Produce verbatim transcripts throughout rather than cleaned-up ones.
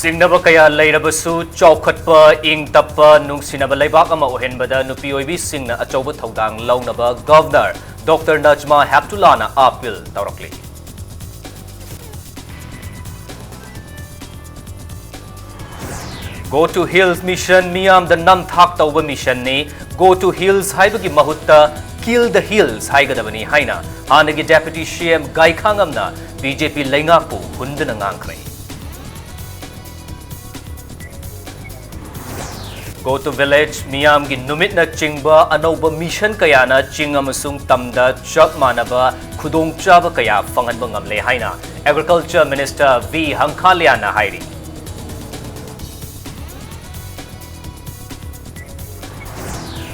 ꯆꯤꯡꯅꯕ ꯀꯌꯥ ꯂꯩꯔꯕꯁꯨ ꯆꯥꯎꯈꯠꯄ, ꯏꯪ ꯇꯞꯄ, ꯅꯨꯡꯁꯤꯅꯕ ꯂꯩꯕꯥꯛ ꯑꯃ ꯑꯣꯏꯍꯟꯕꯗ ꯅꯨꯄꯤ ꯑꯣꯏꯕꯤꯁꯤꯡꯅ ꯑꯆꯧꯕ ꯊꯧꯗꯥꯡ ꯂꯧꯅꯕ ꯒꯚꯔꯅꯔ ꯗꯣꯛꯇꯔ ꯅꯖꯃꯥ ꯍꯦꯞꯇꯨꯂꯥꯅ ꯑꯥꯄꯤꯜ ꯇꯧꯔꯛꯂꯤ꯫ Go to Hills Mission ꯃꯤꯌꯥꯝꯗ ꯅꯝꯊꯥꯛ ꯇꯧꯕ ꯃꯤꯁꯟꯅꯤ꯫ Go to Hills ꯍꯥꯏꯕꯒꯤ ꯃꯍꯨꯠꯇ Kill the Hills ꯍꯥꯏꯒꯗꯕꯅꯤ ꯍꯥꯏꯅ ꯍꯥꯟꯅꯒꯤ ꯗꯦꯄ꯭ꯌꯨꯇꯤ ꯁꯤ ꯑꯦꯝ ꯒꯥꯏꯈꯥꯉꯝꯅ ꯕꯤ ꯖꯦ ꯄꯤ ꯂꯩꯉꯥꯛꯄꯨ ꯍꯨꯟꯗꯨꯅ ꯉꯥꯡꯈ꯭ꯔꯦ꯫ Go to Village ꯃꯤꯌꯥꯝꯒꯤ ꯅꯨꯃꯤꯠꯅ ꯆꯤꯡꯕ ꯑꯅꯧꯕ ꯃꯤꯁꯟ ꯀꯌꯥꯅ ꯆꯤꯡ ꯑꯃꯁꯨꯡ ꯇꯝꯗ ꯆꯞ ꯃꯥꯟꯅꯕ ꯈꯨꯗꯣꯡꯆꯥꯕ ꯀꯌꯥ ꯐꯪꯍꯟꯕ ꯉꯝꯂꯦ ꯍꯥꯏꯅ ꯑꯦꯒ꯭ꯔꯤꯀꯜꯆꯔ ꯃꯤꯅꯤꯁꯇꯔ ꯚꯤ ꯍꯪꯈꯥꯂꯤꯌꯥꯅ ꯍꯥꯏꯔꯤ꯫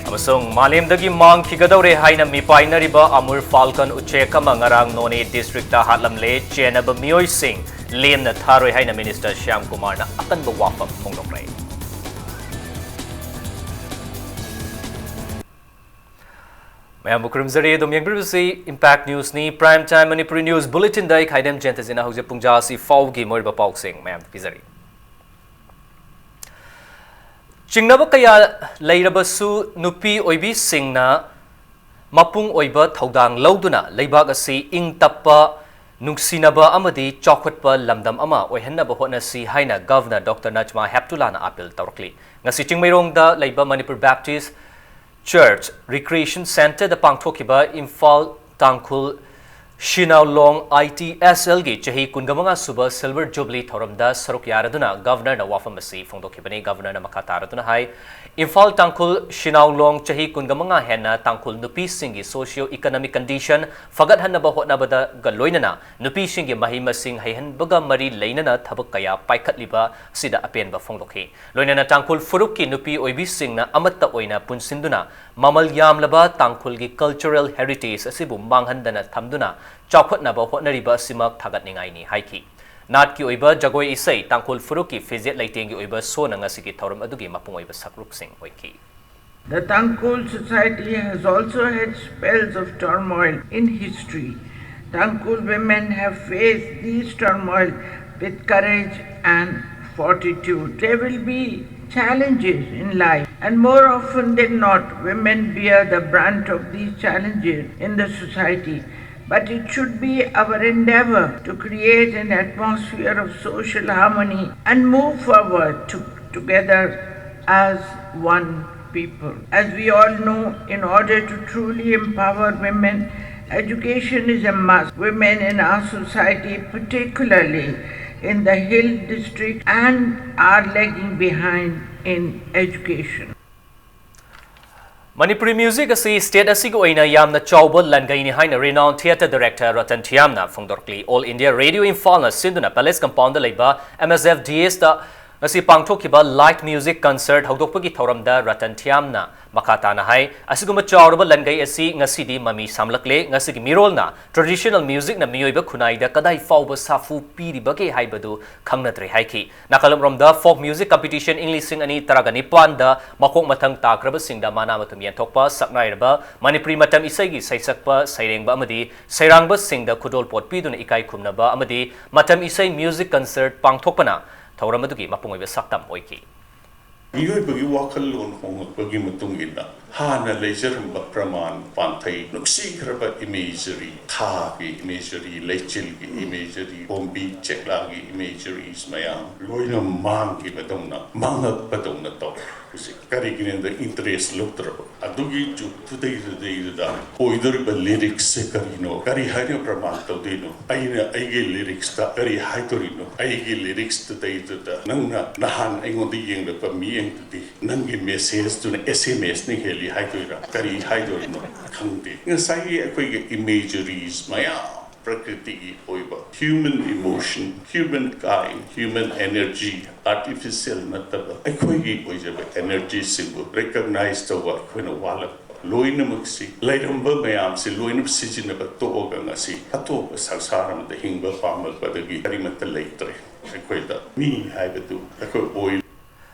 ꯑꯃꯁꯨꯡ ꯃꯥꯂꯦꯝꯗꯒꯤ ꯃꯥꯡꯈꯤꯒꯗꯧꯔꯦ ꯍꯥꯏꯅ ꯃꯤꯄꯥꯏꯅꯔꯤꯕ ꯑꯃꯨꯔ ꯐꯥꯜꯀꯟ ꯎꯆꯦꯛ ꯑꯃ ꯉꯔꯥꯡ ꯅꯣꯅꯦ ꯗꯤꯁꯇ꯭ꯔꯤꯛꯇ ꯍꯥꯠꯂꯝꯂꯦ꯫ ꯆꯦꯟꯅꯕ ꯃꯤꯑꯣꯏꯁꯤꯡ ꯂꯦꯝꯅ ꯊꯥꯔꯣꯏ ꯍꯥꯏꯅ ꯃꯤꯅꯤꯁꯇꯔ ꯁ꯭ꯌꯥꯝ ꯀꯨꯃꯥꯔꯅ ꯑꯀꯟꯕ ꯋꯥꯐꯝ ꯐꯣꯡꯗꯣꯛꯂꯦ꯫ ꯃꯌꯥꯝꯕꯨ ꯈꯨꯔꯨꯝꯖꯔꯤ꯫ ꯑꯗꯨꯝ ꯌꯦꯡꯕꯤꯔꯤꯕꯁꯤ Impact Newsꯅꯤ꯫ Prime Time Manipuri News Bulletinꯗ ꯑꯩ ꯈꯥꯏꯗꯦꯝ ꯖꯌꯟꯇꯖꯤꯅ ꯍꯧꯖꯤꯛ ꯄꯨꯡꯖꯥ ꯑꯁꯤ ꯐꯥꯎꯒꯤ ꯃꯔꯨꯑꯣꯏꯕ ꯄꯥꯎꯁꯤꯡ ꯃꯌꯥꯝꯗ ꯄꯤꯖꯔꯤ꯫ ꯆꯤꯡꯅꯕ ꯀꯌꯥ ꯂꯩꯔꯕꯁꯨ ꯅꯨꯄꯤ ꯑꯣꯏꯕꯤꯁꯤꯡꯅ ꯃꯄꯨꯡ ꯑꯣꯏꯕ ꯊꯧꯗꯥꯡ ꯂꯧꯗꯨꯅ ꯂꯩꯕꯥꯛ ꯑꯁꯤ ꯏꯪ ꯇꯞꯄ, ꯅꯨꯡꯁꯤꯅꯕ ꯑꯃꯗꯤ ꯆꯥꯎꯈꯠꯄ ꯂꯝꯗꯝ ꯑꯃ ꯑꯣꯏꯍꯟꯅꯕ ꯍꯣꯠꯅꯁꯤ ꯍꯥꯏꯅ ꯒꯚꯔꯅꯔ ꯗꯣꯛꯇꯔ ꯅꯖꯃꯥ ꯍꯦꯞꯇꯨꯂꯥꯅ ꯑꯥꯄꯤꯜ ꯇꯧꯔꯛꯂꯤ꯫ ꯉꯁꯤ ꯆꯤꯡꯃꯩꯔꯣꯡꯗ ꯂꯩꯕ ꯃꯅꯤꯄꯨꯔ ꯕꯦꯞꯇꯤꯁ ꯆꯔꯆ ꯔꯤꯀ꯭ꯔꯤꯌꯦꯁꯟ ꯁꯦꯟꯇꯔꯗ ꯄꯥꯡꯊꯣꯛꯈꯤꯕ ꯏꯝꯐꯥꯜ ꯇꯥꯡꯈꯨꯜ ꯁꯤꯅꯥꯎꯂꯣꯡ ꯑꯥꯏ ꯇꯤ ꯑꯦꯁ ꯑꯦꯜꯒꯤ ꯆꯍꯤ ꯀꯨꯟꯒ ꯃꯉꯥ ꯁꯨꯕ ꯁꯤꯜꯚꯔ ꯖꯨꯕꯤꯂꯤ ꯊꯧꯔꯝꯗ ꯁꯔꯨꯛ ꯌꯥꯔꯗꯨꯅ ꯒꯚꯔꯅꯔꯅ ꯋꯥꯐꯝ ꯑꯁꯤ ꯐꯣꯡꯗꯣꯛꯈꯤꯕꯅꯤ꯫ ꯒꯚꯔꯅꯔꯅ ꯃꯈꯥ ꯇꯥꯔꯗꯨꯅ ꯍꯥꯏ, ꯏꯝꯐꯥꯜ ꯇꯥꯡꯈꯨꯜ ꯁꯤꯅꯥꯎꯂꯣꯡ ꯆꯍꯤ ꯀꯨꯟꯒ ꯃꯉꯥ ꯍꯦꯟꯅ ꯇꯥꯡꯈꯨꯜ ꯅꯨꯄꯤꯁꯤꯡꯒꯤ socio economic condition ꯐꯒꯠꯍꯟꯅꯕ ꯍꯣꯠꯅꯕꯗꯒ ꯂꯣꯏꯅꯅ ꯅꯨꯄꯤꯁꯤꯡꯒꯤ ꯃꯍꯩ ꯃꯁꯤꯡ ꯍꯩꯍꯟꯕꯒ ꯃꯔꯤ ꯂꯩꯅꯅ ꯊꯕꯛ ꯀꯌꯥ ꯄꯥꯏꯈꯠꯂꯤꯕ ꯑꯁꯤꯗ ꯑꯄꯦꯟꯕ ꯐꯣꯡꯗꯣꯛꯈꯤ꯫ ꯂꯣꯏꯅꯅ ꯇꯥꯡꯈꯨꯜ ꯐꯨꯔꯨꯞꯀꯤ ꯅꯨꯄꯤ ꯑꯣꯏꯕꯤꯁꯤꯡꯅ ꯑꯃꯠꯇ ꯑꯣꯏꯅ ꯄꯨꯟꯁꯤꯟꯗꯨꯅ ꯃꯃꯜ ꯌꯥꯝꯂꯕ ꯇꯥꯡꯈꯨꯜꯒꯤ cultural heritage ꯑꯁꯤꯕꯨ ꯃꯥꯡꯍꯟꯗꯅ ꯊꯝꯗꯨꯅ ꯆꯥꯎꯈꯠꯅꯕ ꯍꯣꯠꯅꯔꯤꯕ ꯑꯁꯤꯃꯛ ꯊꯥꯒꯠꯅꯤꯡꯉꯥꯏꯅꯤ ꯍꯥꯏꯈꯤ꯫ ꯅꯥꯠꯀꯤ ꯑꯣꯏꯕ ꯖꯒꯣꯏ ꯏꯁꯩ, ꯇꯥꯡꯈꯨꯜ ꯐꯨꯔꯨꯞꯀꯤ ꯐꯤꯖꯦꯠ ꯂꯩꯇꯦꯡꯒꯤ ꯑꯣꯏꯕ ꯁꯣꯅ ꯉꯁꯤꯒꯤ ꯊꯧꯔꯝ ꯑꯗꯨꯒꯤ ꯃꯄꯨꯡ ꯑꯣꯏꯕ ꯁꯔꯨꯛꯁꯤꯡ ꯑꯣꯏꯈꯤ꯫ The Tangkhul society has also had spells of turmoil in history. Tangkhul women have faced these turmoil with courage and fortitude. There will be challenges in life, and more often than not, women bear the brunt of these challenges in the society. But it should be our endeavor to create an atmosphere of social harmony and move forward to, together as one people. As we all know, in order to truly empower women, education is a must. Women in our society, particularly in the hill district, and are lagging behind in education. Manipuri music ꯑꯁꯤ state ꯑꯁꯤꯒꯤ ꯑꯣꯏꯅ ꯌꯥꯝꯅ ꯆꯥꯎꯕ ꯂꯟꯒꯩꯅꯤ ꯍꯥꯏꯅ renowned theatre director Ratan ꯊꯤꯌꯥꯝꯅ ꯐꯣꯡꯗꯣꯔꯛꯂꯤ꯫ All India Radio ꯏꯝꯐꯥꯜꯅ ꯁꯤꯟꯗꯨꯅ Palace Compoundꯗ ꯂꯩꯕ M S F D Sꯇ ꯉꯁꯤ ꯄꯥꯡꯊꯣꯛꯈꯤꯕ light music concert ꯍꯧꯗꯣꯛꯄꯒꯤ ꯊꯧꯔꯝꯗ ꯔꯇꯟ ꯊꯤꯌꯥꯝꯅ ꯃꯈꯥ ꯇꯥꯅ ꯍꯥꯏ, ꯑꯁꯤꯒꯨꯝꯕ ꯆꯥꯎꯔꯕ ꯂꯟꯒꯩ ꯑꯁꯤ ꯉꯁꯤꯗꯤ ꯃꯃꯤ ꯁꯥꯝꯂꯛꯂꯦ꯫ ꯉꯁꯤꯒꯤ ꯃꯤꯔꯣꯜꯅ traditional musicꯅ ꯃꯤꯑꯣꯏꯕ ꯈꯨꯟꯅꯥꯏꯗ ꯀꯗꯥꯏ ꯐꯥꯎꯕ ꯁꯥꯐꯨ ꯄꯤꯔꯤꯕꯒꯦ ꯍꯥꯏꯕꯗꯨ ꯈꯪꯅꯗ꯭ꯔꯦ ꯍꯥꯏꯈꯤ꯫ ꯅꯥꯀꯜ ꯑꯃꯔꯣꯝꯗ, folk music competition ꯏꯪ ꯂꯤꯁꯤꯡ ꯑꯅꯤ ꯇꯔꯥꯒ ꯅꯤꯄꯥꯟꯗ ꯃꯀꯣꯛ ꯃꯊꯪ ꯇꯥꯈ꯭ꯔꯕꯁꯤꯡꯗ ꯃꯅꯥ ꯃꯊꯨꯝ ꯌꯦꯟꯊꯣꯛꯄ, ꯁꯛꯅꯥꯏꯔꯕ ꯃꯅꯤꯄꯨꯔꯤ ꯃꯇꯝ ꯏꯁꯩꯒꯤ ꯁꯩꯁꯛꯄ, ꯁꯩꯔꯦꯡꯕ ꯑꯃꯗꯤ ꯁꯩꯔꯥꯡꯕꯁꯤꯡꯗ ꯈꯨꯗꯣꯜꯄꯣꯠ ꯄꯤꯗꯨꯅ ꯏꯀꯥꯏ ꯈꯨꯝꯅꯕ ꯑꯃꯗꯤ ꯃꯇꯝ ꯏꯁꯩ music concert ꯄꯥꯡꯊꯣꯛꯄꯅ ꯊꯧꯔꯝ ꯑꯗꯨꯒꯤ ꯃꯄꯨꯡ ꯑꯣꯏꯕ ꯁꯛꯇꯝ ꯑꯣꯏꯈꯤ꯫ ꯃꯤꯑꯣꯏꯕꯒꯤ ꯋꯥꯈꯜꯂꯣꯟ ꯍꯣꯡꯂꯛꯄꯒꯤ ꯃꯇꯨꯡ ꯏꯟꯅ ꯍꯥꯟꯅ ꯂꯩꯖꯔꯝꯕ ꯄ꯭ꯔꯃꯥꯟ ꯄꯥꯟꯊꯩ, ꯅꯨꯡꯁꯤꯈ꯭ꯔꯕ imagery, ꯊꯥꯒꯤ imagery, ꯂꯩꯆꯤꯜꯒꯤ imagery, ꯄꯣꯝꯕꯤ ꯆꯦꯛꯂꯥꯒꯤ imageries ꯃꯌꯥꯝ ꯂꯣꯏꯅ ꯃꯥꯡꯈꯤꯕꯗꯧꯅ, ꯃꯥꯡꯉꯛꯄꯗꯧꯅ ꯇꯧꯔꯦ꯫ ꯍꯧꯖꯤꯛ ꯀꯔꯤꯒꯤꯅꯣꯗ interest ꯂꯧꯗ꯭ꯔꯕ ꯑꯗꯨꯒꯤ ꯖꯨꯛꯇꯨꯗꯩꯗꯨꯗꯩꯗꯨꯗ ꯑꯣꯏꯗꯣꯔꯤꯕ lyricsꯁꯦ ꯀꯔꯤꯅꯣ, ꯀꯔꯤ ꯍꯥꯏꯅ ꯄ꯭ꯔꯃꯥꯟ ꯇꯧꯗꯣꯏꯅꯣ? ꯑꯩꯅ ꯑꯩꯒꯤ lyricsꯇ ꯀꯔꯤ ꯍꯥꯏꯗꯣꯔꯤꯅꯣ? ꯑꯩꯒꯤ lyricsꯇꯨꯗꯩꯗꯨꯗ ꯅꯪꯅ ꯅꯍꯥꯟ ꯑꯩꯉꯣꯟꯗ ꯌꯦꯡꯂꯛꯄ ꯃꯤꯠꯌꯦꯡꯗꯨꯗꯤ ꯅꯪꯒꯤ messageꯇꯨꯅ SMSꯅ ꯍꯦꯜꯂꯤ ꯍꯥꯏꯗꯣꯏꯔꯥ? ꯀꯔꯤ ꯍꯥꯏꯗꯣꯔꯤꯅꯣ? ꯈꯪꯗꯦ꯫ ꯉꯁꯥꯏꯒꯤ ꯑꯩꯈꯣꯏꯒꯤ imageries ꯃꯌꯥꯝ, ꯄ꯭ꯔꯀ꯭ꯔꯤꯇꯤꯒꯤ ꯑꯣꯏꯕ human emotion, human kind, human energy, artificial ꯅꯠꯇꯕ ꯑꯩꯈꯣꯏꯒꯤ ꯑꯣꯏꯖꯕ energyꯁꯤꯡꯕꯨ recognize ꯇꯧꯕ ꯑꯩꯈꯣꯏꯅ ꯋꯥꯠꯂꯛꯄ꯫ ꯂꯣꯏꯅꯃꯛꯁꯤ, ꯂꯩꯔꯝꯕ ꯃꯌꯥꯝꯁꯤ ꯂꯣꯏꯅꯃꯛ ꯁꯤꯖꯤꯟꯅꯕ ꯇꯣꯛꯑꯒ ꯉꯁꯤ ꯑꯇꯣꯞꯄ ꯁꯪꯁꯥꯔ ꯑꯃꯗ ꯍꯤꯡꯕ ꯄꯥꯝꯂꯛꯄꯗꯒꯤ ꯀꯔꯤꯃꯠꯇ ꯂꯩꯇ꯭ꯔꯦ꯫ ꯑꯩꯈꯣꯏꯗ ꯃꯤ ꯍꯥꯏꯕꯗꯨ ꯑꯩꯈꯣꯏ ꯑꯣꯏ꯫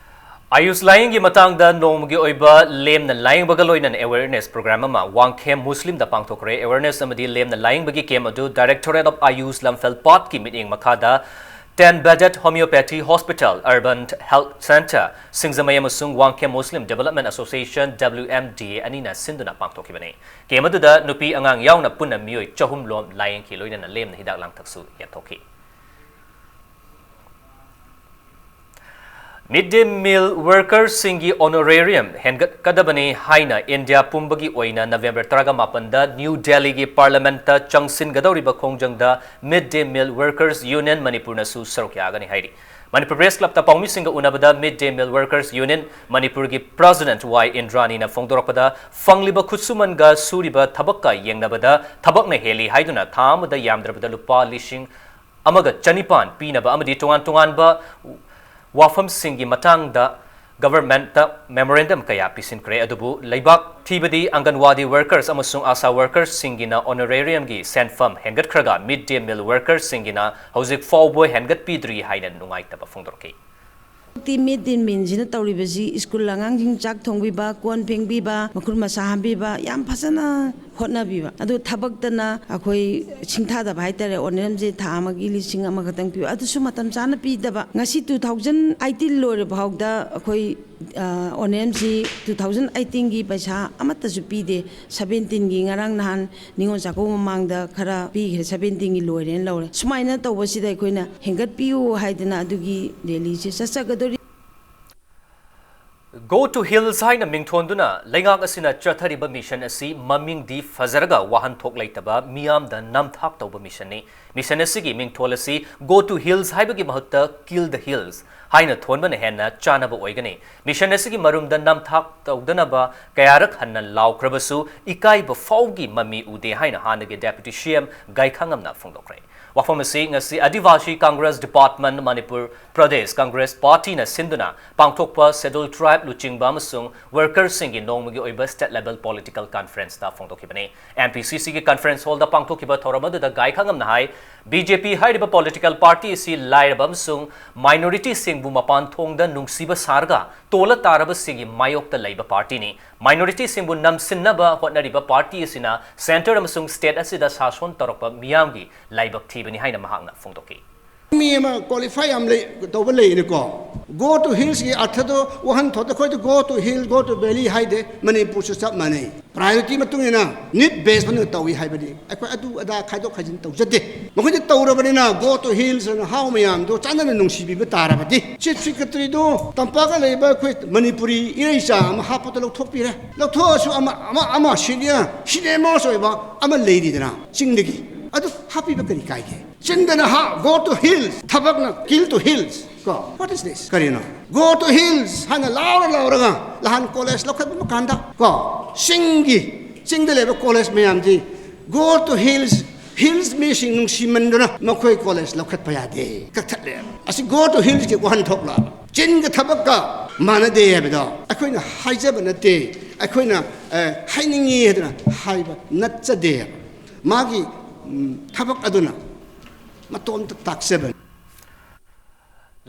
ꯑꯌꯨꯁ ꯂꯥꯌꯦꯡꯒꯤ ꯃꯇꯥꯡꯗ ꯅꯣꯡꯃꯒꯤ ꯑꯣꯏꯕ ꯂꯦꯝꯅ ꯂꯥꯌꯦꯡꯕꯒ ꯂꯣꯏꯅꯅ awareness program ꯑꯃ ꯋꯥꯡꯈꯦꯝ ꯃꯨꯁꯂꯤꯝꯗ ꯄꯥꯡꯊꯣꯛꯈ꯭ꯔꯦ꯫ Awareness ꯑꯃꯗꯤ ꯂꯦꯝꯅ ꯂꯥꯌꯦꯡꯕꯒꯤ camp ꯑꯗꯨ Directorate of Ayush ꯂꯝꯐꯦꯜꯄꯥꯠꯀꯤ ꯃꯤꯠꯌꯦꯡ ꯃꯈꯥꯗ Ten bedded homeopathy hospital, urban health centre, ꯁꯤꯡꯖꯃꯩ ꯑꯃꯁꯨꯡ Wangkhem Muslim Development Association, W M D A ꯑꯅꯤꯅ ꯁꯤꯟꯗꯨꯅ ꯄꯥꯡꯊꯣꯛꯈꯤꯕꯅꯤ꯫ ꯀꯦꯝ ꯑꯗꯨꯗ ꯅꯨꯄꯤ ꯑꯉꯥꯡ ꯌꯥꯎꯅ ꯄꯨꯟꯅ ꯃꯤꯑꯣꯏ ꯆꯍꯨꯝ ꯂꯣꯝ ꯂꯥꯌꯦꯡꯈꯤ, ꯂꯣꯏꯅꯅ ꯂꯦꯝꯅ ꯍꯤꯗꯥꯛ ꯂꯥꯡꯊꯛꯁꯨ ꯌꯦꯟꯊꯣꯛꯈꯤ꯫ Mid day meal workersꯁꯤꯡꯒꯤ honorarium ꯍꯦꯟꯒꯠꯀꯗꯕꯅꯤ ꯍꯥꯏꯅ ꯏꯟꯗꯤꯌꯥ ꯄꯨꯝꯕꯒꯤ ꯑꯣꯏꯅ ꯅꯕꯦꯝꯕꯔ ꯇꯔꯥꯃꯥꯄꯟꯗ ꯅ꯭ꯌꯨ ꯗꯦꯜꯂꯤꯒꯤ ꯄꯥꯔꯂꯤꯌꯥꯃꯦꯟꯠꯇ ꯆꯪꯁꯤꯟꯒꯗꯧꯔꯤꯕ ꯈꯣꯡꯖꯪꯗ Mid Day Meal Workers Union ꯃꯅꯤꯄꯨꯔꯅꯁꯨ ꯁꯔꯨꯛ ꯌꯥꯒꯅꯤ ꯍꯥꯏꯔꯤ꯫ ꯃꯅꯤꯄꯨꯔ ꯄ꯭ꯔꯦꯁ ꯀ꯭ꯂꯕꯇ ꯄꯥꯎꯃꯤꯁꯤꯡꯒ ꯎꯅꯕꯗ Mid Day Meal Workers Union ꯃꯅꯤꯄꯨꯔꯒꯤ ꯄ꯭ꯔꯦꯁꯤꯗꯦꯟꯠ ꯋꯥꯏ ꯏꯟꯗ꯭ꯔꯥꯅꯤꯅ ꯐꯣꯡꯗꯣꯔꯛꯄꯗ, ꯐꯪꯂꯤꯕ ꯈꯨꯠꯁꯨꯃꯟꯒ ꯁꯨꯔꯤꯕ ꯊꯕꯛꯀ ꯌꯦꯡꯅꯕꯗ ꯊꯕꯛꯅ ꯍꯦꯜꯂꯤ ꯍꯥꯏꯗꯨꯅ ꯊꯥ ꯑꯃꯗ ꯌꯥꯝꯗ꯭ꯔꯕꯗ ꯂꯨꯄꯥ ꯂꯤꯁꯤꯡ ꯑꯃꯒ ꯆꯅꯤꯄꯥꯟ ꯄꯤꯅꯕ ꯑꯃꯗꯤ ꯇꯣꯉꯥꯟ ꯇꯣꯉꯥꯟꯕ ꯋꯥꯐꯝꯁꯤꯡꯒꯤ ꯃꯇꯥꯡꯗ ꯒꯚꯔꯟꯃꯦꯟꯠꯇ ꯃꯦꯃꯣꯔꯦꯟꯗꯝ ꯀꯌꯥ ꯄꯤꯁꯤꯟꯈ꯭ꯔꯦ꯫ ꯑꯗꯨꯕꯨ ꯂꯩꯕꯥꯛ ꯊꯤꯕꯗꯤ ꯑꯪꯒꯟꯋꯥꯗꯤ ꯋꯥꯔꯀꯔꯁ ꯑꯃꯁꯨꯡ ꯑꯥꯁꯥ ꯋꯥꯔꯀꯔꯁꯁꯤꯡꯒꯤꯅ ꯑꯣꯅꯔꯦꯔꯤꯌꯝꯒꯤ ꯁꯦꯟꯐꯝ ꯍꯦꯟꯒꯠꯈ꯭ꯔꯒ ꯃꯤꯗ ꯗꯦ ꯃꯤꯜ ꯋꯥꯔꯀꯔꯁꯁꯤꯡꯒꯤꯅ ꯍꯧꯖꯤꯛ ꯐꯥꯎꯕ ꯍꯦꯟꯒꯠꯄꯤꯗ꯭ꯔꯤ ꯍꯥꯏꯅ ꯅꯨꯡꯉꯥꯏꯇꯕ ꯐꯣꯡꯗꯣꯔꯛꯈꯤ꯫ ꯍꯧꯖꯤꯛꯇꯤ ꯃꯤꯗ ꯗꯦ ꯃꯤꯜꯁꯤꯅ ꯇꯧꯔꯤꯕꯁꯤ ꯁ꯭ꯀꯨꯜ ꯑꯉꯥꯡꯁꯤꯡ ꯆꯥꯛ ꯊꯣꯡꯕꯤꯕ, ꯀꯣꯟ ꯐꯦꯡꯕꯤꯕ, ꯃꯈꯨꯠ ꯃꯁꯥ ꯍꯥꯝꯕꯤꯕ ꯌꯥꯝ ꯐꯖꯅ ꯍꯣꯠꯅꯕꯤꯕ꯫ ꯑꯗꯨ ꯊꯕꯛꯇꯅ ꯑꯩꯈꯣꯏ ꯁꯤꯡꯊꯥꯗꯕ ꯍꯥꯏꯇꯥꯔꯦ, ꯑꯣꯅꯔꯦꯔꯤꯌꯝꯁꯦ ꯊꯥ ꯑꯃꯒꯤ ꯂꯤꯁꯤꯡ ꯑꯃꯈꯛꯇꯪ ꯄꯤꯕ, ꯑꯗꯨꯁꯨ ꯃꯇꯝ ꯆꯥꯅ ꯄꯤꯗꯕ꯫ ꯉꯁꯤ two thousand eighteen ꯂꯣꯏꯔ ꯐꯥꯎꯗ ꯑꯩꯈꯣꯏ, ꯑ, ꯑꯣꯅꯔꯦꯔꯤꯌꯝꯁꯤ two thousand eighteenꯒꯤ ꯄꯩꯁꯥ ꯑꯃꯠꯇꯁꯨ ꯄꯤꯗꯦ꯫ Seventeenꯒꯤ ꯉꯔꯥꯡ ꯅꯍꯥꯟ ꯅꯤꯉꯣꯜ ꯆꯥꯛꯀꯧꯕ ꯃꯃꯥꯡꯗ ꯈꯔ ꯄꯤꯈ꯭ꯔꯦ, seventeenꯒꯤ ꯂꯣꯏꯔꯦꯅ ꯂꯧꯔꯦ꯫ ꯁꯨꯃꯥꯏꯅ ꯇꯧꯕꯁꯤꯗ ꯑꯩꯈꯣꯏꯅ ꯍꯦꯟꯒꯠꯄꯤꯌꯨ ꯍꯥꯏꯗꯅ ꯑꯗꯨꯒꯤ ꯔꯦꯂꯤꯁꯦ ꯆꯠꯆꯒꯗꯧꯔꯤ꯫ Go to Hills ꯍꯥꯏꯅ ꯃꯤꯡꯊꯣꯟꯗꯨꯅ ꯂꯩꯉꯥꯛ ꯑꯁꯤꯅ ꯆꯠꯊꯔꯤꯕ ꯃꯤꯁꯟ ꯑꯁꯤ ꯃꯃꯤꯡꯗꯤ ꯐꯖꯔꯒ ꯋꯥꯍꯟꯊꯣꯛ ꯂꯩꯇꯕ ꯃꯤꯌꯥꯝꯗ ꯅꯝꯊꯥꯛ ꯇꯧꯕ ꯃꯤꯁꯟꯅꯤ꯫ ꯃꯤꯁꯟ ꯑꯁꯤꯒꯤ ꯃꯤꯡꯊꯣꯜ ꯑꯁꯤ Go to Hills ꯍꯥꯏꯕꯒꯤ ꯃꯍꯨꯠꯇ Kill the Hills ꯍꯥꯏꯅ ꯊꯣꯟꯕꯅ ꯍꯦꯟꯅ ꯆꯥꯅꯕ ꯑꯣꯏꯒꯅꯤ꯫ ꯃꯤꯁꯟ ꯑꯁꯤꯒꯤ ꯃꯔꯨꯝꯗ ꯅꯝꯊꯥꯛ ꯇꯧꯗꯅꯕ ꯀꯌꯥꯔꯛ ꯍꯟꯅ ꯂꯥꯎꯈ꯭ꯔꯕꯁꯨ ꯏꯀꯥꯏꯕ ꯐꯥꯎꯒꯤ ꯃꯃꯤ ꯎꯗꯦ ꯍꯥꯏꯅ ꯍꯥꯟꯅꯒꯤ Deputy C M ꯒꯥꯏꯈꯥꯉꯝꯅ ꯐꯣꯡꯗꯣꯛꯈ꯭ꯔꯦ꯫ ꯋꯥꯐꯝ ꯑꯁꯤ ꯉꯁꯤ ꯑꯗꯤꯋꯥꯁꯤ ꯀꯪꯒ꯭ꯔꯦꯁ ꯗꯤꯄꯥꯔꯠꯃꯦꯟꯠ, ꯃꯅꯤꯄꯨꯔ ꯄ꯭ꯔꯗꯦꯁ ꯀꯪꯒ꯭ꯔꯦꯁ ꯄꯥꯔꯇꯤꯅ ꯁꯤꯟꯗꯨꯅ ꯄꯥꯡꯊꯣꯛꯄ Scheduled Tribe ꯂꯨꯆꯤꯡꯕ ꯑꯃꯁꯨꯡ ꯋꯥꯔꯀꯔꯁꯤꯡꯒꯤ ꯅꯣꯡꯃꯒꯤ ꯑꯣꯏꯕ state level political conferenceꯇ ꯐꯣꯡꯗꯣꯛꯈꯤꯕꯅꯤ꯫ M P C Cꯒꯤ conference hallꯗ ꯄꯥꯡꯊꯣꯛꯈꯤꯕ ꯊꯧꯔꯝ ꯑꯗꯨꯗ ꯒꯥꯏꯈꯥꯉꯝꯅ ꯍꯥꯏ, B J P ꯍꯥꯏꯔꯤꯕ political party ꯑꯁꯤ ꯂꯥꯏꯔꯕ ꯑꯃꯁꯨꯡ minorityꯁꯤꯡꯕꯨ ꯃꯄꯥꯟ ꯊꯣꯡꯗ ꯅꯨꯡꯁꯤꯕ ꯁꯥꯔꯒ ꯇꯣꯜꯂ ꯇꯥꯔꯕꯁꯤꯡꯒꯤ ꯃꯥꯌꯣꯛꯇ ꯂꯩꯕ partyꯅꯤ꯫ Minorityꯁꯤꯡꯕꯨ ꯅꯝꯁꯤꯟꯅꯕ ꯍꯣꯠꯅꯔꯤꯕ party ꯑꯁꯤꯅ centre ꯑꯃꯁꯨꯡ state ꯑꯁꯤꯗ ꯁꯥꯁꯣꯟ ꯇꯧꯔꯛꯄ ꯃꯤꯌꯥꯝꯒꯤ ꯂꯥꯏꯕꯛ ꯊꯤꯕꯅꯤ ꯍꯥꯏꯅ ꯃꯍꯥꯛꯅ ꯐꯣꯡꯗꯣꯛꯈꯤ꯫ ꯃꯤ ꯑꯃ ꯀ꯭ꯋꯥꯂꯤꯐꯥꯏ ꯌꯥꯝ ꯂꯩ ꯇꯧꯕ ꯂꯩꯅꯦꯀꯣ꯫ Go to hillsꯀꯤ ꯑꯔꯊꯗꯣ ꯋꯥꯍꯟꯊꯣꯛꯇ ꯑꯩꯈꯣꯏꯗꯤ go to hill, go to valley ꯍꯥꯏꯗꯦ꯫ ꯃꯅꯤꯄꯨꯔꯁꯨ ꯆꯞ ꯃꯥꯟꯅꯩ꯫ Priority ꯃꯇꯨꯡ ꯏꯟꯅ need base ꯑꯣꯏꯅ ꯇꯧꯏ ꯍꯥꯏꯕꯅꯤ꯫ ꯑꯩꯈꯣꯏ ꯑꯗꯨ ꯑꯗꯥ ꯈꯥꯏꯗꯣꯛ ꯈꯥꯏꯖꯤꯟ ꯇꯧꯖꯗꯦ꯫ ꯃꯈꯣꯏꯗꯤ ꯇꯧꯔꯕꯅꯤꯅ go to hills ꯑꯅ ꯍꯥꯎ ꯃꯌꯥꯝꯗꯣ ꯆꯥꯟꯅꯅ ꯅꯨꯡꯁꯤꯕꯤꯕ ꯇꯥꯔꯕꯗꯤ, Chief Secretaryꯗꯣ ꯇꯝꯄꯥꯛꯇ ꯂꯩꯕ ꯑꯩꯈꯣꯏ ꯃꯅꯤꯄꯨꯔꯤ ꯏꯔꯩꯆꯥ ꯑꯃ ꯍꯥꯞꯄꯗ ꯂꯧꯊꯣꯛꯄꯤꯔꯦ꯫ ꯂꯧꯊꯣꯛꯑꯁꯨ ꯑꯃ, ꯑꯃ, ꯑꯃ senior, senior most ꯑꯣꯏꯕ ꯑꯃ ꯂꯩꯔꯤꯗꯅ ꯆꯤꯡꯗꯒꯤ, ꯑꯗꯨ ꯍꯥꯞꯄꯤꯕ ꯀꯔꯤ ꯀꯥꯏꯒꯦ? ꯆꯤꯡꯗꯅ ꯍꯥ, go to hills, ꯊꯕꯛꯅ kill to hills꯫ ꯀꯣ, what is this? ꯀꯔꯤꯅꯣ? Go to hills ꯍꯥꯏꯅ ꯂꯥꯎꯔ ꯂꯥꯎꯔꯒ ꯅꯍꯥꯟ ꯀꯣꯂꯦꯖ ꯂꯧꯈꯠꯄ ꯀꯥꯟꯗ ꯀꯣ, ꯆꯤꯡꯒꯤ, ꯆꯤꯡꯗ ꯂꯩꯕ ꯀꯣꯂꯦꯖ ꯃꯌꯥꯝꯗꯤ go to hills, hills ꯃꯤꯁꯤꯡ ꯅꯨꯡꯁꯤꯃꯟꯗꯨꯅ ꯃꯈꯣꯏ ꯀꯣꯂꯦꯖ ꯂꯧꯈꯠꯄ ꯌꯥꯗꯦ, ꯀꯛꯊꯠꯂꯦ꯫ ꯑꯁꯤ go to hillsꯀꯤ ꯋꯥꯍꯟꯊꯣꯛꯂ? ꯆꯤꯟꯒ ꯊꯕꯛꯀ ꯃꯥꯟꯅꯗꯦ ꯍꯥꯏꯕꯗꯣ ꯑꯩꯈꯣꯏꯅ ꯍꯥꯏꯖꯕ ꯅꯠꯇꯦ, ꯑꯩꯈꯣꯏꯅ, ꯑ, ꯍꯥꯏꯅꯤꯡꯉꯤ ꯍꯥꯏꯗꯅ ꯍꯥꯏꯕ ꯅꯠꯆꯗꯦ꯫ ꯃꯥꯒꯤ, ꯎꯝ, ꯊꯕꯛ ꯑꯗꯨꯅ ꯃꯇꯣꯝꯇ ꯇꯥꯛꯆꯕꯅꯤ꯫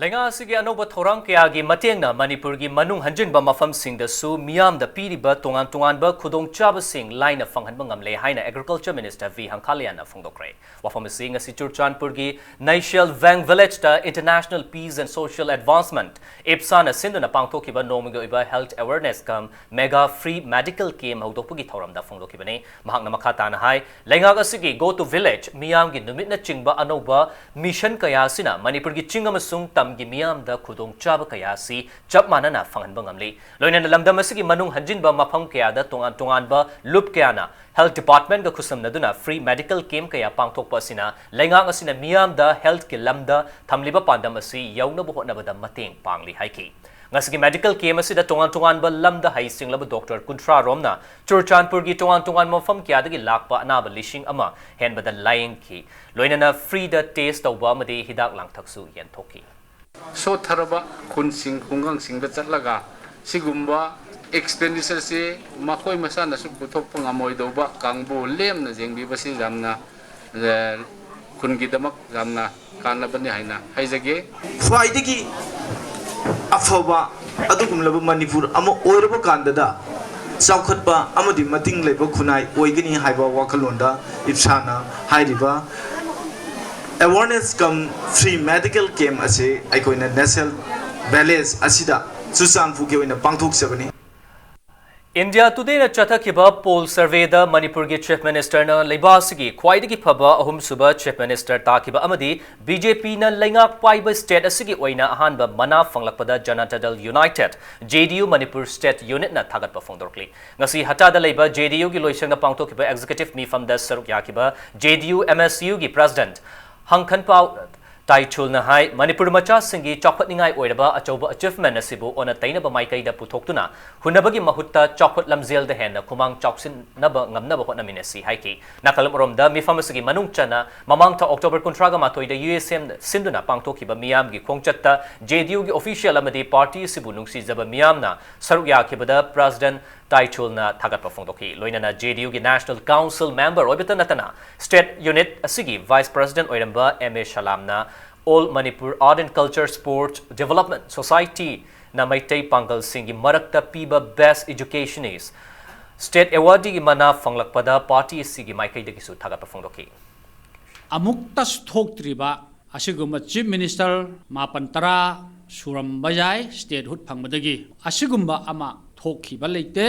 ꯂꯩꯉꯥꯛ ꯑꯁꯤꯒꯤ ꯑꯅꯧꯕ ꯊꯧꯔꯥꯡ ꯀꯌꯥꯒꯤ ꯃꯇꯦꯡꯅ ꯃꯅꯤꯄꯨꯔꯒꯤ ꯃꯅꯨꯡ ꯍꯟꯖꯤꯟꯕ ꯃꯐꯝꯁꯤꯡꯗꯁꯨ ꯃꯤꯌꯥꯝꯗ ꯄꯤꯔꯤꯕ ꯇꯣꯉꯥꯟ ꯇꯣꯉꯥꯟꯕ ꯈꯨꯗꯣꯡꯆꯥꯕꯁꯤꯡ ꯂꯥꯏꯅ ꯐꯪꯍꯟꯕ ꯉꯝꯂꯦ ꯍꯥꯏꯅ Agriculture Minister V ꯍꯪꯈꯥꯂꯤꯌꯥꯅ ꯐꯣꯡꯗꯣꯛꯈ꯭ꯔꯦ꯫ ꯋꯥꯐꯝ ꯑꯁꯤ ꯉꯁꯤ ꯆꯨꯔꯆꯥꯟꯄꯨꯔꯒꯤ ꯅꯩꯁꯦꯜ ꯚꯦꯡ ꯚꯤꯂꯦꯖꯇ International Peace and Social Advancement, ꯏꯞꯁꯥꯅ ꯁꯤꯟꯗꯨꯅ ꯄꯥꯡꯊꯣꯛꯈꯤꯕ ꯅꯣꯡꯃꯒꯤ ꯑꯣꯏꯕ health awareness cum mega free medical camp ꯍꯧꯗꯣꯛꯄꯒꯤ ꯊꯧꯔꯝꯗ ꯐꯣꯡꯗꯣꯛꯈꯤꯕꯅꯤ꯫ ꯃꯍꯥꯛꯅ ꯃꯈꯥ ꯇꯥꯅ ꯍꯥꯏ, ꯂꯩꯉꯥꯛ ꯑꯁꯤꯒꯤ Go to Village ꯃꯤꯌꯥꯝꯒꯤ ꯅꯨꯃꯤꯠꯅꯆꯤꯡꯕ ꯑꯅꯧꯕ mission ꯀꯌꯥ ꯑꯁꯤꯅ ꯃꯅꯤꯄꯨꯔꯒꯤ ꯆꯤꯡ ꯑꯃꯁꯨꯡ ꯇꯝꯒꯤ ꯃꯤꯌꯥꯝꯗ ꯈꯨꯗꯣꯡꯆꯥꯕ ꯀꯌꯥ ꯑꯁꯤ ꯆꯞ ꯃꯥꯟꯅꯅ ꯐꯪꯍꯟꯕ ꯉꯝꯂꯤ꯫ ꯂꯣꯏꯅꯅ ꯂꯝꯗꯝ ꯑꯁꯤꯒꯤ ꯃꯅꯨꯡ ꯍꯟꯖꯤꯟꯕ ꯃꯐꯝ ꯀꯌꯥꯗ ꯇꯣꯉꯥꯟ ꯇꯣꯉꯥꯟꯕ ꯂꯨꯞ ꯀꯌꯥꯅ health departmentꯀ ꯈꯨꯠꯁꯝꯅꯗꯨꯅ free medical camp ꯀꯌꯥ ꯄꯥꯡꯊꯣꯛꯄ ꯑꯁꯤꯅ ꯂꯩꯉꯥꯛ ꯑꯁꯤꯅ ꯃꯤꯌꯥꯝꯗ healthꯀꯤ ꯂꯝꯗ ꯊꯝꯂꯤꯕ ꯄꯥꯟꯗꯝ ꯑꯁꯤ ꯌꯧꯅꯕ ꯍꯣꯠꯅꯕꯗ ꯃꯇꯦꯡ ꯄꯥꯡꯂꯤ ꯍꯥꯏꯈꯤ꯫ ꯉꯁꯤꯒꯤ medical camp ꯑꯁꯤꯗ ꯇꯣꯉꯥꯟ ꯇꯣꯉꯥꯟꯕ ꯂꯝꯗ ꯍꯩꯁꯤꯡꯂꯕ doctor ꯀꯨꯟꯊ꯭ꯔꯥ ꯔꯣꯝꯅ ꯆꯨꯔꯆꯥꯟꯄꯨꯔꯒꯤ ꯇꯣꯉꯥꯟ ꯇꯣꯉꯥꯟꯕ ꯃꯐꯝ ꯀꯌꯥꯗꯒꯤ ꯂꯥꯛꯄ ꯑꯅꯥꯕ ꯂꯤꯁꯤꯡ ꯑꯃ ꯍꯦꯟꯕꯗ ꯂꯥꯌꯦꯡꯈꯤ꯫ ꯂꯣꯏꯅꯅ freeꯗ test ꯇꯧꯕ ꯑꯃꯗꯤ ꯍꯤꯗꯥꯛ ꯂꯥꯡꯊꯛꯁꯨ ꯌꯦꯟꯊꯣꯛꯈꯤ꯫ ꯁꯣꯠꯊꯔꯕ ꯈꯨꯟꯁꯤꯡ, ꯈꯨꯡꯒꯪꯁꯤꯡꯗ ꯆꯠꯂꯒ ꯁꯤꯒꯨꯝꯕ expenditureꯁꯤ ꯃꯈꯣꯏ ꯃꯁꯥꯅꯁꯨ ꯄꯨꯊꯣꯛꯄ ꯉꯝꯃꯣꯏꯗꯧꯕ ꯀꯥꯡꯕꯨ ꯂꯦꯝꯅ ꯌꯦꯡꯕꯤꯕꯁꯤ ꯌꯥꯝꯅ, ꯑꯦ, ꯈꯨꯟꯒꯤꯗꯃꯛ ꯌꯥꯝꯅ ꯀꯥꯟꯅꯕꯅꯤ ꯍꯥꯏꯅ ꯍꯥꯏꯖꯒꯦ꯫ ꯈ꯭ꯋꯥꯏꯗꯒꯤ ꯑꯐꯕ ꯑꯗꯨꯒꯨꯝꯂꯕ ꯃꯅꯤꯄꯨꯔ ꯑꯃ ꯑꯣꯏꯔꯕ ꯀꯥꯟꯗꯗ ꯆꯥꯎꯈꯠꯄ ꯑꯃꯗꯤ ꯃꯇꯤꯡ ꯂꯩꯕ ꯈꯨꯟꯅꯥꯏ ꯑꯣꯏꯒꯅꯤ ꯍꯥꯏꯕ ꯋꯥꯈꯜꯂꯣꯟꯗ ꯏꯞꯁꯥꯅ ꯍꯥꯏꯔꯤꯕ Awareness cum free medical camp ꯑꯁꯤ ꯑꯩꯈꯣꯏꯅ National Village ꯑꯁꯤꯗ ꯆꯨꯔꯆꯥꯟꯄꯨꯔꯒꯤ ꯑꯣꯏꯅ ꯄꯥꯡꯊꯣꯛꯆꯕꯅꯤ꯫ India Today ꯅ ꯆꯠꯊꯈꯤꯕ poll survey ꯗ ꯃꯅꯤꯄꯨꯔꯒꯤ Chief Minister ꯅ ꯂꯩꯕꯥꯛ ꯑꯁꯤꯒꯤ ꯈ꯭ꯋꯥꯏꯗꯒꯤ ꯐꯕ ꯑꯍꯨꯝꯁꯨꯕ Chief Minister ꯇꯥꯈꯤꯕ ꯑꯃꯗꯤ B J P ꯅ ꯂꯩꯉꯥꯛ ꯄꯥꯏꯕ state ꯑꯁꯤꯒꯤ ꯑꯣꯏꯅ ꯑꯍꯥꯟꯕ ꯃꯅꯥ ꯐꯪꯂꯛꯄꯗ Janata Dal United, J D U Manipur State Unit ꯅ ꯊꯥꯒꯠꯄ ꯐꯣꯡꯗꯣꯔꯛꯂꯤ꯫ ꯉꯁꯤ ꯍꯇꯥꯗ ꯂꯩꯕ J D U ꯒꯤ ꯂꯣꯏꯁꯪꯗ ꯄꯥꯡꯊꯣꯛꯈꯤꯕ executive ꯃꯤꯐꯝꯗ ꯁꯔꯨꯛ ꯌꯥꯈꯤꯕ J D U M S U ꯒꯤ President ꯍꯪꯈꯟꯄꯥꯎ ꯇꯥꯏꯆꯨꯜꯅ ꯍꯥꯏ, ꯃꯅꯤꯄꯨꯔ ꯃꯆꯥꯁꯤꯡꯒꯤ ꯆꯥꯎꯈꯠꯅꯤꯡꯉꯥꯏ ꯑꯣꯏꯔꯕ ꯑꯆꯧꯕ achievement ꯑꯁꯤꯕꯨ ꯑꯣꯟꯅ ꯇꯩꯅꯕ ꯃꯥꯏꯀꯩꯗ ꯄꯨꯊꯣꯛꯇꯨꯅ ꯍꯨꯟꯅꯕꯒꯤ ꯃꯍꯨꯠꯇ ꯆꯥꯎꯈꯠ ꯂꯝꯖꯦꯜꯗ ꯍꯦꯟꯅ ꯈꯨꯃꯥꯡ ꯆꯥꯎꯁꯤꯟꯅꯕ ꯉꯝꯅꯕ ꯍꯣꯠꯅꯃꯤꯟꯅꯁꯤ ꯍꯥꯏꯈꯤ꯫ ꯅꯥꯀꯜ ꯑꯃꯔꯣꯝꯗ ꯃꯤꯐꯝ ꯑꯁꯤꯒꯤ ꯃꯅꯨꯡ ꯆꯟꯅ ꯃꯃꯥꯡ ꯊꯥ October ꯀꯨꯟꯊ꯭ꯔꯥꯒ ꯃꯥꯊꯣꯏꯗ U S M ꯁꯤꯟꯗꯨꯅ ꯄꯥꯡꯊꯣꯛꯈꯤꯕ ꯃꯤꯌꯥꯝꯒꯤ ꯈꯣꯡꯆꯠꯇ J D U ꯒꯤ official ꯑꯃꯗꯤ party ꯑꯁꯤꯕꯨ ꯅꯨꯡꯁꯤꯖꯕ ꯃꯤꯌꯥꯝꯅ ꯁꯔꯨꯛ ꯌꯥꯈꯤꯕꯗ President ꯇꯥꯏꯆꯨꯜꯅ ꯊꯥꯒꯠꯄ ꯐꯣꯡꯗꯣꯛꯈꯤ꯫ ꯂꯣꯏꯅꯅ J D U ꯒꯤ National Council member ꯑꯣꯏꯕꯇ ꯅꯠꯇꯅ State Unit ꯑꯁꯤꯒꯤ Vice President ꯑꯣꯏꯔꯝꯕ M A ꯁꯂꯥꯝꯅ All Manipur Art and Culture Sports Development Society ꯅ ꯃꯩꯇꯩ ꯄꯥꯡꯒꯜꯁꯤꯡꯒꯤ ꯃꯔꯛꯇ ꯄꯤꯕ Best Educationist State Awardꯒꯤ ꯃꯅꯥ ꯐꯪꯂꯛꯄꯗ party ꯑꯁꯤꯒꯤ ꯃꯥꯏꯀꯩꯗꯒꯤꯁꯨ ꯊꯥꯒꯠꯄ ꯐꯣꯡꯗꯣꯛꯈꯤ꯫ ꯑꯃꯨꯛꯇꯁꯨ ꯊꯣꯛꯇ꯭ꯔꯤꯕ ꯑꯁꯤꯒꯨꯝꯕ Chief Minister ꯃꯥꯄꯟ ꯇꯔꯥ ꯁꯨꯔꯝꯕ ꯌꯥꯏ statehood ꯐꯪꯕꯗꯒꯤ꯫ ꯑꯁꯤꯒꯨꯝꯕ ꯑꯃ ꯊꯣꯛꯈꯤꯕ ꯂꯩꯇꯦ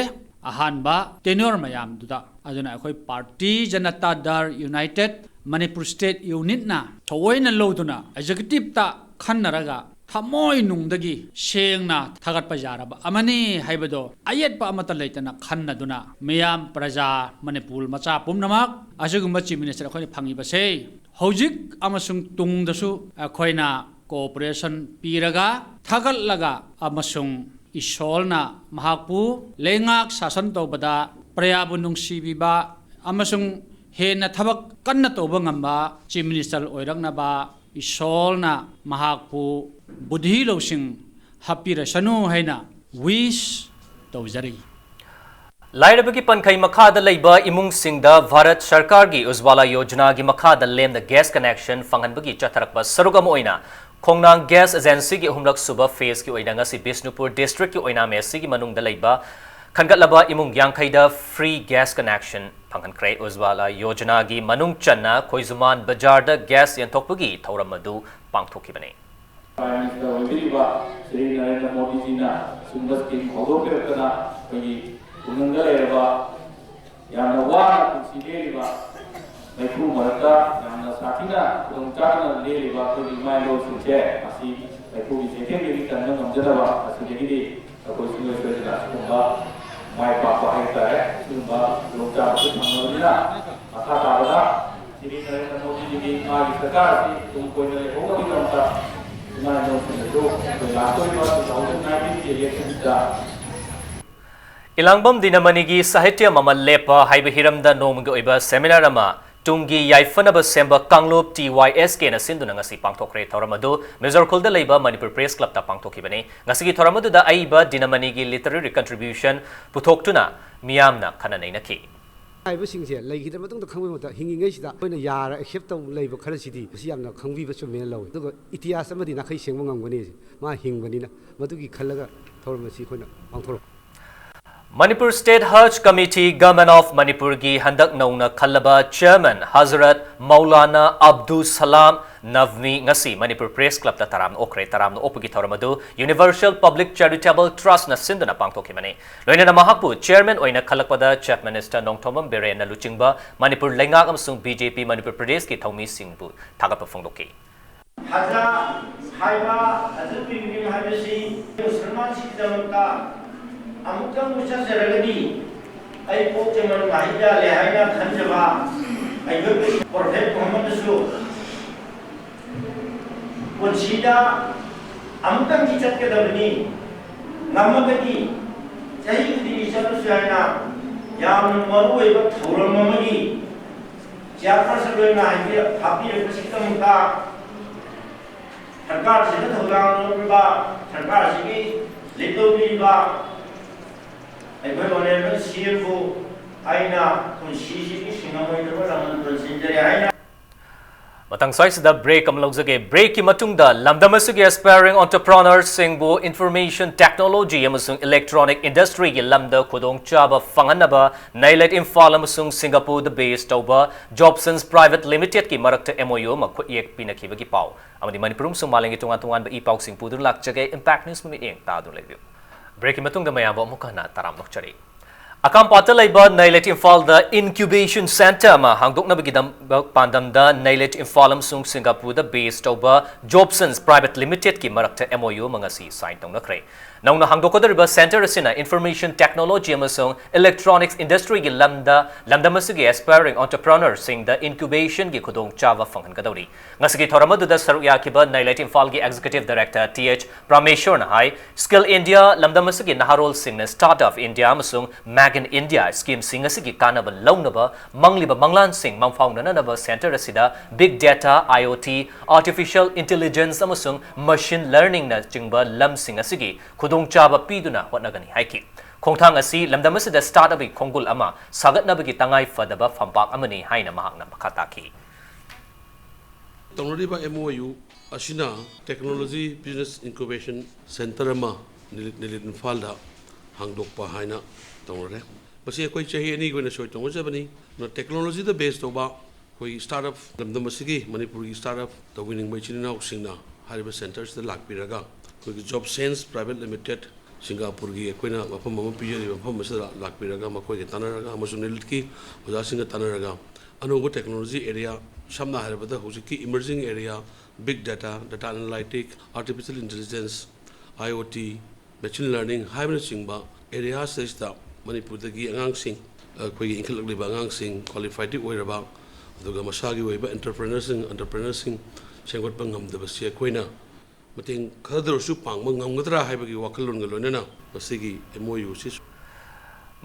ꯑꯍꯥꯟꯕ tenure ꯃꯌꯥꯝꯗꯨꯗ꯫ ꯑꯗꯨꯅ ꯑꯩꯈꯣꯏ party Janata Dal United Manipur State Unitꯅ ꯊꯑꯣꯏꯅ ꯂꯧꯗꯨꯅ executiveꯇ ꯈꯟꯅꯔꯒ ꯊꯃꯣꯏꯅꯨꯡꯗꯒꯤ ꯁꯦꯡꯅ ꯊꯥꯒꯠꯄ ꯌꯥꯔꯕ ꯑꯃꯅꯤ ꯍꯥꯏꯕꯗꯣ ꯑꯌꯦꯠꯄ ꯑꯃꯠꯇ ꯂꯩꯇꯅ ꯈꯟꯅꯗꯨꯅ ꯃꯤꯌꯥꯝ ꯄ꯭ꯔꯖꯥ ꯃꯅꯤꯄꯨꯔ ꯃꯆꯥ ꯄꯨꯝꯅꯃꯛ ꯑꯁꯤꯒꯨꯝꯕ Chief Minister ꯑꯩꯈꯣꯏꯅ ꯐꯪꯉꯤꯕꯁꯦ ꯍꯧꯖꯤꯛ ꯑꯃꯁꯨꯡ ꯇꯨꯡꯗꯁꯨ ꯑꯩꯈꯣꯏꯅ cooperation ꯄꯤꯔꯒ ꯊꯥꯒꯠꯂꯒ ꯑꯃꯁꯨꯡ ꯏꯁꯣꯔꯅ ꯃꯍꯥꯛꯄꯨ ꯂꯩꯉꯥꯛ ꯁꯥꯁꯟ ꯇꯧꯕꯗ ꯄ꯭ꯔꯖꯥꯕꯨ ꯅꯨꯡꯁꯤꯕꯤꯕ ꯑꯃꯁꯨꯡ ꯍꯦꯟꯅ ꯊꯕꯛ ꯀꯟꯅ ꯇꯧꯕ ꯉꯝꯕ Chief Minister ꯑꯣꯏꯔꯛꯅꯕ ꯏꯁꯣꯔꯅ ꯃꯍꯥꯛꯄꯨ ꯕꯨꯙꯤ ꯂꯧꯁꯤꯡ ꯍꯥꯞꯄꯤꯔꯁꯅꯨ ꯍꯥꯏꯅ wish ꯇꯧꯖꯔꯤ꯫ ꯂꯥꯏꯔꯕꯒꯤ ꯄꯟꯈꯩ ꯃꯈꯥꯗ ꯂꯩꯕ ꯏꯃꯨꯡꯁꯤꯡꯗ ꯚꯥꯔꯠ ꯁꯔꯀꯥꯔꯒꯤ ꯎꯖ꯭ꯋꯥꯂꯥ ꯌꯣꯖꯅꯥꯒꯤ ꯃꯈꯥꯗ ꯂꯦꯝꯅ gas connection ꯐꯪꯍꯟꯕꯒꯤ ꯆꯠꯊꯔꯛꯄ ꯁꯔꯨꯛ ꯑꯃ ꯑꯣꯏꯅ ꯈꯣꯡꯅꯥꯡ gas agencyꯒꯤ ꯑꯍꯨꯝꯂꯛ ꯁꯨꯕ phaseꯀꯤ ꯑꯣꯏꯅ ꯉꯁꯤ ꯕꯤꯁꯅꯨꯄꯨꯔ districtꯀꯤ ꯑꯣꯏꯅꯥꯝ ACꯒꯤ ꯃꯅꯨꯡꯗ ꯂꯩꯕ ꯈꯟꯒꯠꯂꯕ ꯏꯃꯨꯡ ꯌꯥꯡꯈꯩꯗ free gas connection ꯐꯪꯍꯟꯈ꯭ꯔꯦ꯫ ꯎꯖ꯭ꯋꯥꯂꯥ ꯌꯣꯖꯅꯥꯒꯤ ꯃꯅꯨꯡ ꯆꯟꯅ ꯈꯣꯏꯖꯨꯃꯥꯟ ꯕꯖꯥꯔꯗ gas ꯌꯦꯟꯊꯣꯛꯄꯒꯤ ꯊꯧꯔꯝ ꯑꯗꯨ ꯄꯥꯡꯊꯣꯛꯈꯤꯕꯅꯤ꯫ Prime Minister ꯑꯣꯏꯕꯤꯔꯤꯕ ꯁ꯭ꯔꯤ ꯅꯔꯦꯟꯗ꯭ꯔ ꯃꯣꯗꯤꯖꯤꯅ ꯁꯤꯒꯨꯝꯕ scheme ꯍꯧꯗꯣꯛꯄꯤꯔꯛꯇꯅ ꯑꯩꯈꯣꯏꯒꯤ ꯈꯨꯡꯒꯪꯗ ꯂꯩꯔꯕ ꯌꯥꯝꯅ ꯋꯥꯅ ꯄꯨꯟꯁꯤ ꯂꯦꯜꯂꯤꯕ ꯃꯩꯈꯨ ꯃꯔꯛꯇ ꯌꯥꯝꯅ ꯁꯥꯊꯤꯅ ꯈꯨꯗꯣꯡ ꯆꯥꯗꯅ ꯂꯦꯜꯂꯤꯕ ꯑꯩꯈꯣꯏꯒꯤ ꯏꯃꯥ ꯏꯕꯦꯜꯁꯤꯡꯁꯦ ꯉꯁꯤ ꯃꯩꯈꯨꯒꯤ ꯆꯩꯊꯦꯡꯗꯒꯤ ꯀꯟꯕ ꯉꯝꯖꯅꯕ ꯉꯁꯤꯗꯒꯤꯗꯤ ꯑꯩꯈꯣꯏ ꯁꯨꯡꯁꯣꯏ ꯁꯣꯏꯗꯅ ꯑꯁꯤꯒꯨꯝꯕ ꯃꯥꯏ ꯄꯥꯛꯄ ꯍꯥꯏꯕ ꯇꯥꯔꯦ, ꯑꯁꯤꯒꯨꯝꯕ ꯈꯨꯗꯣꯡꯆꯥꯕꯁꯤ ꯐꯪꯂꯕꯅꯤꯅ ꯃꯈꯥ ꯇꯥꯕꯗ ꯁ꯭ꯔꯤ ꯅꯔꯦꯟꯗ꯭ꯔ ꯃꯣꯗꯤꯖꯤꯒꯤ ꯃꯥꯒꯤ ꯁꯔꯀꯥꯔ ꯑꯁꯤ ꯇꯨꯡ ꯀꯣꯏꯅ ꯂꯩꯍꯧꯅꯕꯒꯤꯗꯃꯛꯇ ꯏꯃꯥ ꯏꯕꯦꯜꯁꯤꯡꯅꯁꯨ ꯑꯩꯈꯣꯏ ꯂꯥꯛꯇꯣꯏꯔꯤꯕ two thousand nineteen ꯒꯤ election ꯗ ꯏꯂꯥꯡꯕꯝ ꯗꯤꯅꯃꯅꯤꯒꯤ ꯁꯥꯍꯤꯇ꯭ꯌ ꯃꯃꯜ ꯂꯦꯞꯄ ꯍꯥꯏꯕ ꯍꯤꯔꯝꯗ ꯅꯣꯡꯃꯒꯤ ꯑꯣꯏꯕ seminar ꯑꯃ ꯇꯨꯡꯒꯤ ꯌꯥꯏꯐꯅꯕ ꯁꯦꯝꯕ ꯀꯥꯡꯂꯨꯞ T Y S K ꯅ ꯁꯤꯟꯗꯨꯅ ꯉꯁꯤ ꯄꯥꯡꯊꯣꯛꯈ꯭ꯔꯦ꯫ ꯊꯧꯔꯝ ꯑꯗꯨ ꯃꯦꯖꯣꯔ ꯈꯨꯜꯗ ꯂꯩꯕ ꯃꯅꯤꯄꯨꯔ Press Club ꯇ ꯄꯥꯡꯊꯣꯛꯈꯤꯕꯅꯤ꯫ ꯉꯁꯤꯒꯤ ꯊꯧꯔꯝ ꯑꯗꯨꯗ ꯑꯏꯕ ꯗꯤꯅꯃꯅꯤꯒꯤ literary contribution ꯄꯨꯊꯣꯛꯇꯨꯅ ꯃꯤꯌꯥꯝꯅ ꯈꯟꯅ ꯅꯩꯅꯈꯤ꯫ ꯍꯥꯏꯕꯁꯤꯡꯁꯦ ꯂꯩꯈꯤꯗ꯭ꯔ ꯃꯇꯨꯡꯗ ꯈꯪꯕ ꯃꯇꯝꯗ ꯍꯤꯡꯉꯤꯉꯩꯁꯤꯗ ꯑꯩꯈꯣꯏꯅ ꯌꯥꯔ accept ꯇꯧ ꯂꯩꯕ ꯈꯔꯁꯤꯗꯤ ꯃꯁꯤ ꯌꯥꯝꯅ ꯈꯪꯕꯤꯕ ꯆꯨꯝꯃꯦꯅ ꯂꯧꯏ꯫ ꯑꯗꯨꯒ ꯏꯇꯤꯍꯥꯁ ꯑꯃꯗꯤ ꯅꯥꯈꯩ ꯁꯦꯡꯕ ꯉꯝꯒꯅꯤ꯫ ꯃꯥ ꯍꯤꯡꯕꯅꯤꯅ ꯃꯗꯨꯒꯤ ꯈꯜꯂꯒ ꯊꯧꯔꯝ ꯑꯁꯤ ꯑꯩꯈꯣꯏꯅ ꯄꯥꯡꯊꯣꯔꯛꯄ꯫ Manipur State Hajj Committee, Government of ꯃꯅꯤꯄꯨꯔꯒꯤ ꯍꯟꯗꯛ ꯅꯧꯅ ꯈꯜꯂꯕ chairman ꯍꯖꯔꯠ ꯃꯧꯂꯥꯅꯥ ꯑꯕꯗꯨ ꯁꯂꯥꯝ ꯅꯚꯃꯤ ꯉꯁꯤ ꯃꯅꯤꯄꯨꯔ Press Club ꯇ ꯇꯔꯥꯝꯅ ꯑꯣꯛꯈ꯭ꯔꯦ꯫ ꯇꯔꯥꯝꯅ ꯑꯣꯛꯄꯒꯤ ꯊꯧꯔꯝ ꯑꯗꯨ Universal Public Charitable Trust ꯅ ꯁꯤꯟꯗꯨꯅ ꯄꯥꯡꯊꯣꯛꯈꯤꯕꯅꯤ꯫ ꯂꯣꯏꯅꯅ ꯃꯍꯥꯛꯄꯨ chairman ꯑꯣꯏꯅ ꯈꯜꯂꯛꯄꯗ Chief Minister ꯅꯣꯡꯊꯣꯝꯕꯝ ꯕꯤꯔꯦꯟꯅ ꯂꯨꯆꯤꯡꯕ ꯃꯅꯤꯄꯨꯔ ꯂꯩꯉꯥꯛ ꯑꯃꯁꯨꯡ B J P ꯃꯅꯤꯄꯨꯔ ꯄ꯭ꯔꯗꯦꯁꯀꯤ ꯊꯧꯃꯤꯁꯤꯡꯕꯨ ꯊꯥꯒꯠꯄ ꯐꯣꯡꯗꯣꯛꯈꯤ꯫ ꯍꯖ ꯍꯥꯏꯕ, ꯍꯖ pilgrim ꯍꯥꯏꯕꯁꯤ ꯃꯨꯁꯜꯃꯥꯟꯁꯤꯡꯒꯤꯗꯃꯛꯇ ꯑꯃꯨꯛꯇꯪꯕꯨ ꯆꯠꯆꯔꯒꯗꯤ ꯑꯩ ꯄꯣꯛ ꯖꯟꯃ ꯃꯥꯡꯍꯟ ꯌꯥꯔꯦ ꯍꯥꯏꯅ ꯈꯟꯖꯕ ꯑꯩꯈꯣꯏ Prophet ꯃꯨꯍꯝꯃꯗꯁꯨ ꯄꯨꯟꯁꯤꯗ ꯑꯃꯨꯛꯇꯪꯗꯤ ꯆꯠꯀꯗꯕꯅꯤ, ꯉꯝꯃꯒꯗꯤ ꯆꯍꯤ ꯈꯨꯗꯤꯡꯒꯤ ꯆꯠꯂꯁꯨ ꯍꯥꯏꯅ ꯌꯥꯝꯅ ꯃꯔꯨ ꯑꯣꯏꯕ ꯊꯧꯔꯝ ꯑꯃꯒꯤ chairperson ꯑꯣꯏꯅ ꯍꯥꯏꯕꯤ-, ꯍꯥꯞꯄꯤꯔꯛꯄꯁꯤꯒꯤꯗꯃꯛꯇ ꯁꯔꯀꯥꯔꯁꯤꯗ ꯊꯧꯗꯥꯡ ꯂꯧꯔꯤꯕ, ꯁꯔꯀꯥꯔꯁꯤꯒꯤ lead ꯇꯧꯕꯤꯔꯤꯕ ꯑꯩꯈꯣꯏ Honourable C M ꯕꯨ ꯑꯩꯅ ꯄꯨꯟꯁꯤꯁꯤꯒꯤ ꯁꯤꯡꯉꯝꯃꯣꯏꯗꯕ ꯂꯃꯟ ꯇꯣꯟꯁꯤꯟꯖꯔꯤ ꯍꯥꯏꯅ ꯃꯇꯥꯡ ꯁ꯭ꯋꯥꯏꯁꯤꯗ break ꯑꯃ ꯂꯧꯖꯒꯦ꯫ Breakꯀꯤ ꯃꯇꯨꯡꯗ ꯂꯝꯗꯝ ꯑꯁꯤꯒꯤ aspiring entrepreneurꯁꯤꯡꯕꯨ information technology ꯑꯃꯁꯨꯡ electronic industryꯒꯤ ꯂꯝꯗ ꯈꯨꯗꯣꯡꯆꯥꯕ ꯐꯪꯍꯟꯅꯕ ꯅꯩꯂꯦꯠ ꯏꯝꯐꯥꯜ ꯑꯃꯁꯨꯡ ꯁꯤꯡꯒꯥꯄꯨꯔꯗ base ꯇꯧꯕ Jobsons Private Limitedꯀꯤ ꯃꯔꯛꯇ MOU ꯑꯃ ꯈꯨꯠꯌꯦꯛ ꯄꯤꯅꯈꯤꯕꯒꯤ ꯄꯥꯎ ꯑꯃꯗꯤ ꯃꯅꯤꯄꯨꯔ ꯑꯃꯁꯨꯡ ꯃꯥꯂꯦꯝꯒꯤ ꯇꯣꯉꯥꯟ ꯇꯣꯉꯥꯟꯕ ꯏ ꯄꯥꯎꯁꯤꯡ ꯄꯨꯗꯨꯅ ꯂꯥꯛꯆꯒꯦ꯫ Impact News ꯃꯃꯤꯠꯌꯦꯡ ꯇꯥꯗꯨꯅ ꯂꯩꯕꯤꯌꯨ꯫ Breakꯀꯤ ꯃꯇꯨꯡꯗ ꯃꯌꯥꯝꯕꯨ ꯑꯃꯨꯛ ꯍꯟꯅ ꯇꯔꯥꯝꯅ ꯑꯣꯛꯆꯔꯤ꯫ ꯑꯀꯥꯝꯄꯥꯠꯇ ꯂꯩꯕ ꯅꯩꯂꯦꯠ ꯏꯝꯐꯥꯜꯗ incubation centre ꯑꯃ ꯍꯥꯡꯗꯣꯛꯅꯕꯒꯤꯗꯃꯛ ꯄꯥꯟꯗꯝꯗ ꯅꯩꯂꯦꯠ ꯏꯝꯐꯥꯜ ꯑꯃꯁꯨꯡ ꯁꯤꯡꯒꯥꯄꯨꯔꯗ base ꯇꯧꯕ Jobsons Private Limitedꯀꯤ ꯃꯔꯛꯇ MOU ꯑꯃ ꯉꯁꯤ sign ꯇꯧꯅꯈ꯭ꯔꯦ꯫ ꯅꯧꯅ ꯍꯥꯡꯗꯣꯛꯀꯗꯧꯔꯤꯕ centre ꯑꯁꯤꯅ information technology ꯑꯃꯁꯨꯡ electronics industryꯒꯤ ꯂꯝꯗ ꯂꯝꯗꯝ ꯑꯁꯤꯒꯤ aspiring entrepreneurꯁꯤꯡꯗ incubationꯒꯤ ꯈꯨꯗꯣꯡꯆꯥꯕ ꯐꯪꯍꯟꯒꯗꯧꯔꯤ꯫ ꯉꯁꯤꯒꯤ ꯊꯧꯔꯝ ꯑꯗꯨꯗ ꯁꯔꯨꯛ ꯌꯥꯈꯤꯕ ꯅꯩꯂꯦꯠ ꯏꯝꯐꯥꯜꯒꯤ executive director T H ꯄ꯭ꯔꯥꯃꯦꯁꯣꯔꯅ ꯍꯥꯏ, Skill India, ꯂꯝꯗꯝ ꯑꯁꯤꯒꯤ ꯅꯍꯥꯔꯣꯜꯁꯤꯡꯅ Startup India ꯑꯃꯁꯨꯡ Make in India schemeꯁꯤꯡ ꯑꯁꯤꯒꯤ ꯀꯥꯟꯅꯕ ꯂꯧꯅꯕ ꯃꯪꯂꯤꯕ ꯃꯪꯂꯥꯟꯁꯤꯡ ꯃꯪꯐꯥꯎꯅꯅꯅꯕ centre ꯑꯁꯤꯗ big data, IoT, artificial intelligence ꯑꯃꯁꯨꯡ machine learningꯅ ꯆꯤꯡꯕ ꯂꯝꯁꯤꯡ ꯑꯁꯤꯒꯤ ꯈꯨꯗꯣꯡꯆꯥꯕ ꯄꯤꯗꯨꯅ ꯍꯣꯠꯅꯒꯅꯤ ꯍꯥꯏꯈꯤ꯫ ꯈꯣꯡꯊꯥꯡ ꯑꯁꯤ ꯂꯝꯗꯝ ꯑꯁꯤꯗ startupꯀꯤ ꯈꯣꯡꯒꯨꯜ ꯑꯃ ꯁꯥꯒꯠꯅꯕꯒꯤ ꯇꯉꯥꯏ ꯐꯗꯕ ꯐꯝꯄꯥꯛ ꯑꯃꯅꯤ ꯍꯥꯏꯅ ꯃꯍꯥꯛꯅ ꯃꯈꯥ ꯇꯥꯈꯤ꯫ ꯇꯧꯅꯔꯤꯕ MOU ꯑꯁꯤꯅ Technology Business Incubation Centre ꯑꯃ ꯅꯩꯂꯦꯠ ꯅꯩꯂꯦꯠ ꯏꯝꯐꯥꯜꯗ ꯍꯥꯡꯗꯣꯛꯄ ꯍꯥꯏꯅ ꯇꯧꯅꯔꯦ꯫ ꯃꯁꯤ ꯑꯩꯈꯣꯏ ꯆꯍꯤ ꯑꯅꯤꯒꯤ ꯑꯣꯏꯅ ꯁꯣꯏ ꯇꯧꯅꯖꯕꯅꯤ꯫ ꯑꯗꯨꯅ technologyꯗ base ꯇꯧꯕ ꯑꯩꯈꯣꯏꯒꯤ startup ꯂꯝꯗꯝ ꯑꯁꯤꯒꯤ ꯃꯅꯤꯄꯨꯔꯒꯤ startup ꯇꯧꯕꯤꯅꯤꯡꯕ ꯏꯆꯤꯟ ꯏꯅꯥꯎꯁꯤꯡꯅ ꯍꯥꯏꯔꯤꯕ centreꯁꯤꯗ ꯂꯥꯛꯄꯤꯔꯒ ꯑꯩꯈꯣꯏꯒꯤ Jobsons Private Limited ꯁꯤꯡꯒꯥꯄꯨꯔꯒꯤ ꯑꯩꯈꯣꯏꯅ ꯃꯐꯝ ꯑꯃ ꯄꯤꯖꯔꯤꯕ ꯃꯐꯝ ꯑꯁꯤꯗ ꯂꯥꯛꯄꯤꯔꯒ ꯃꯈꯣꯏꯒ ꯇꯥꯟꯅꯔꯒ ꯑꯃꯁꯨꯡ ꯅꯩꯂꯦꯠꯀꯤ ꯑꯣꯖꯥꯁꯤꯡꯒ ꯇꯥꯟꯅꯔꯒ ꯑꯅꯧꯕ technology area, ꯁꯝꯅ ꯍꯥꯏꯔꯕꯗ ꯍꯧꯖꯤꯛꯀꯤ emerging area, big data, data analytic, artificial intelligence, IoT, machine learning ꯍꯥꯏꯕꯅꯆꯤꯡꯕ areaꯁꯤꯗꯩꯁꯤꯗ ꯃꯅꯤꯄꯨꯔꯗꯒꯤ ꯑꯉꯥꯡꯁꯤꯡ, ꯑꯩꯈꯣꯏꯒꯤ ꯏꯟꯈꯠꯂꯛꯂꯤꯕ ꯑꯉꯥꯡꯁꯤꯡ qualified ꯑꯣꯏꯔꯕ, ꯑꯗꯨꯒ ꯃꯁꯥꯒꯤ ꯑꯣꯏꯕ entrepreneurꯁꯤꯡ, entrepreneurꯁꯤꯡ ꯁꯦꯝꯒꯠꯄ ꯉꯝꯗꯕꯁꯤ ꯑꯩꯈꯣꯏꯅ ꯃꯇꯦꯡ ꯈꯔꯗ ꯑꯣꯏꯔꯁꯨ ꯄꯥꯡꯕ ꯉꯝꯒꯗ꯭ꯔꯥ ꯍꯥꯏꯕꯒꯤ ꯋꯥꯈꯜꯂꯣꯟꯒ ꯂꯣꯏꯅꯅ ꯃꯁꯤꯒꯤ MOUꯁꯤ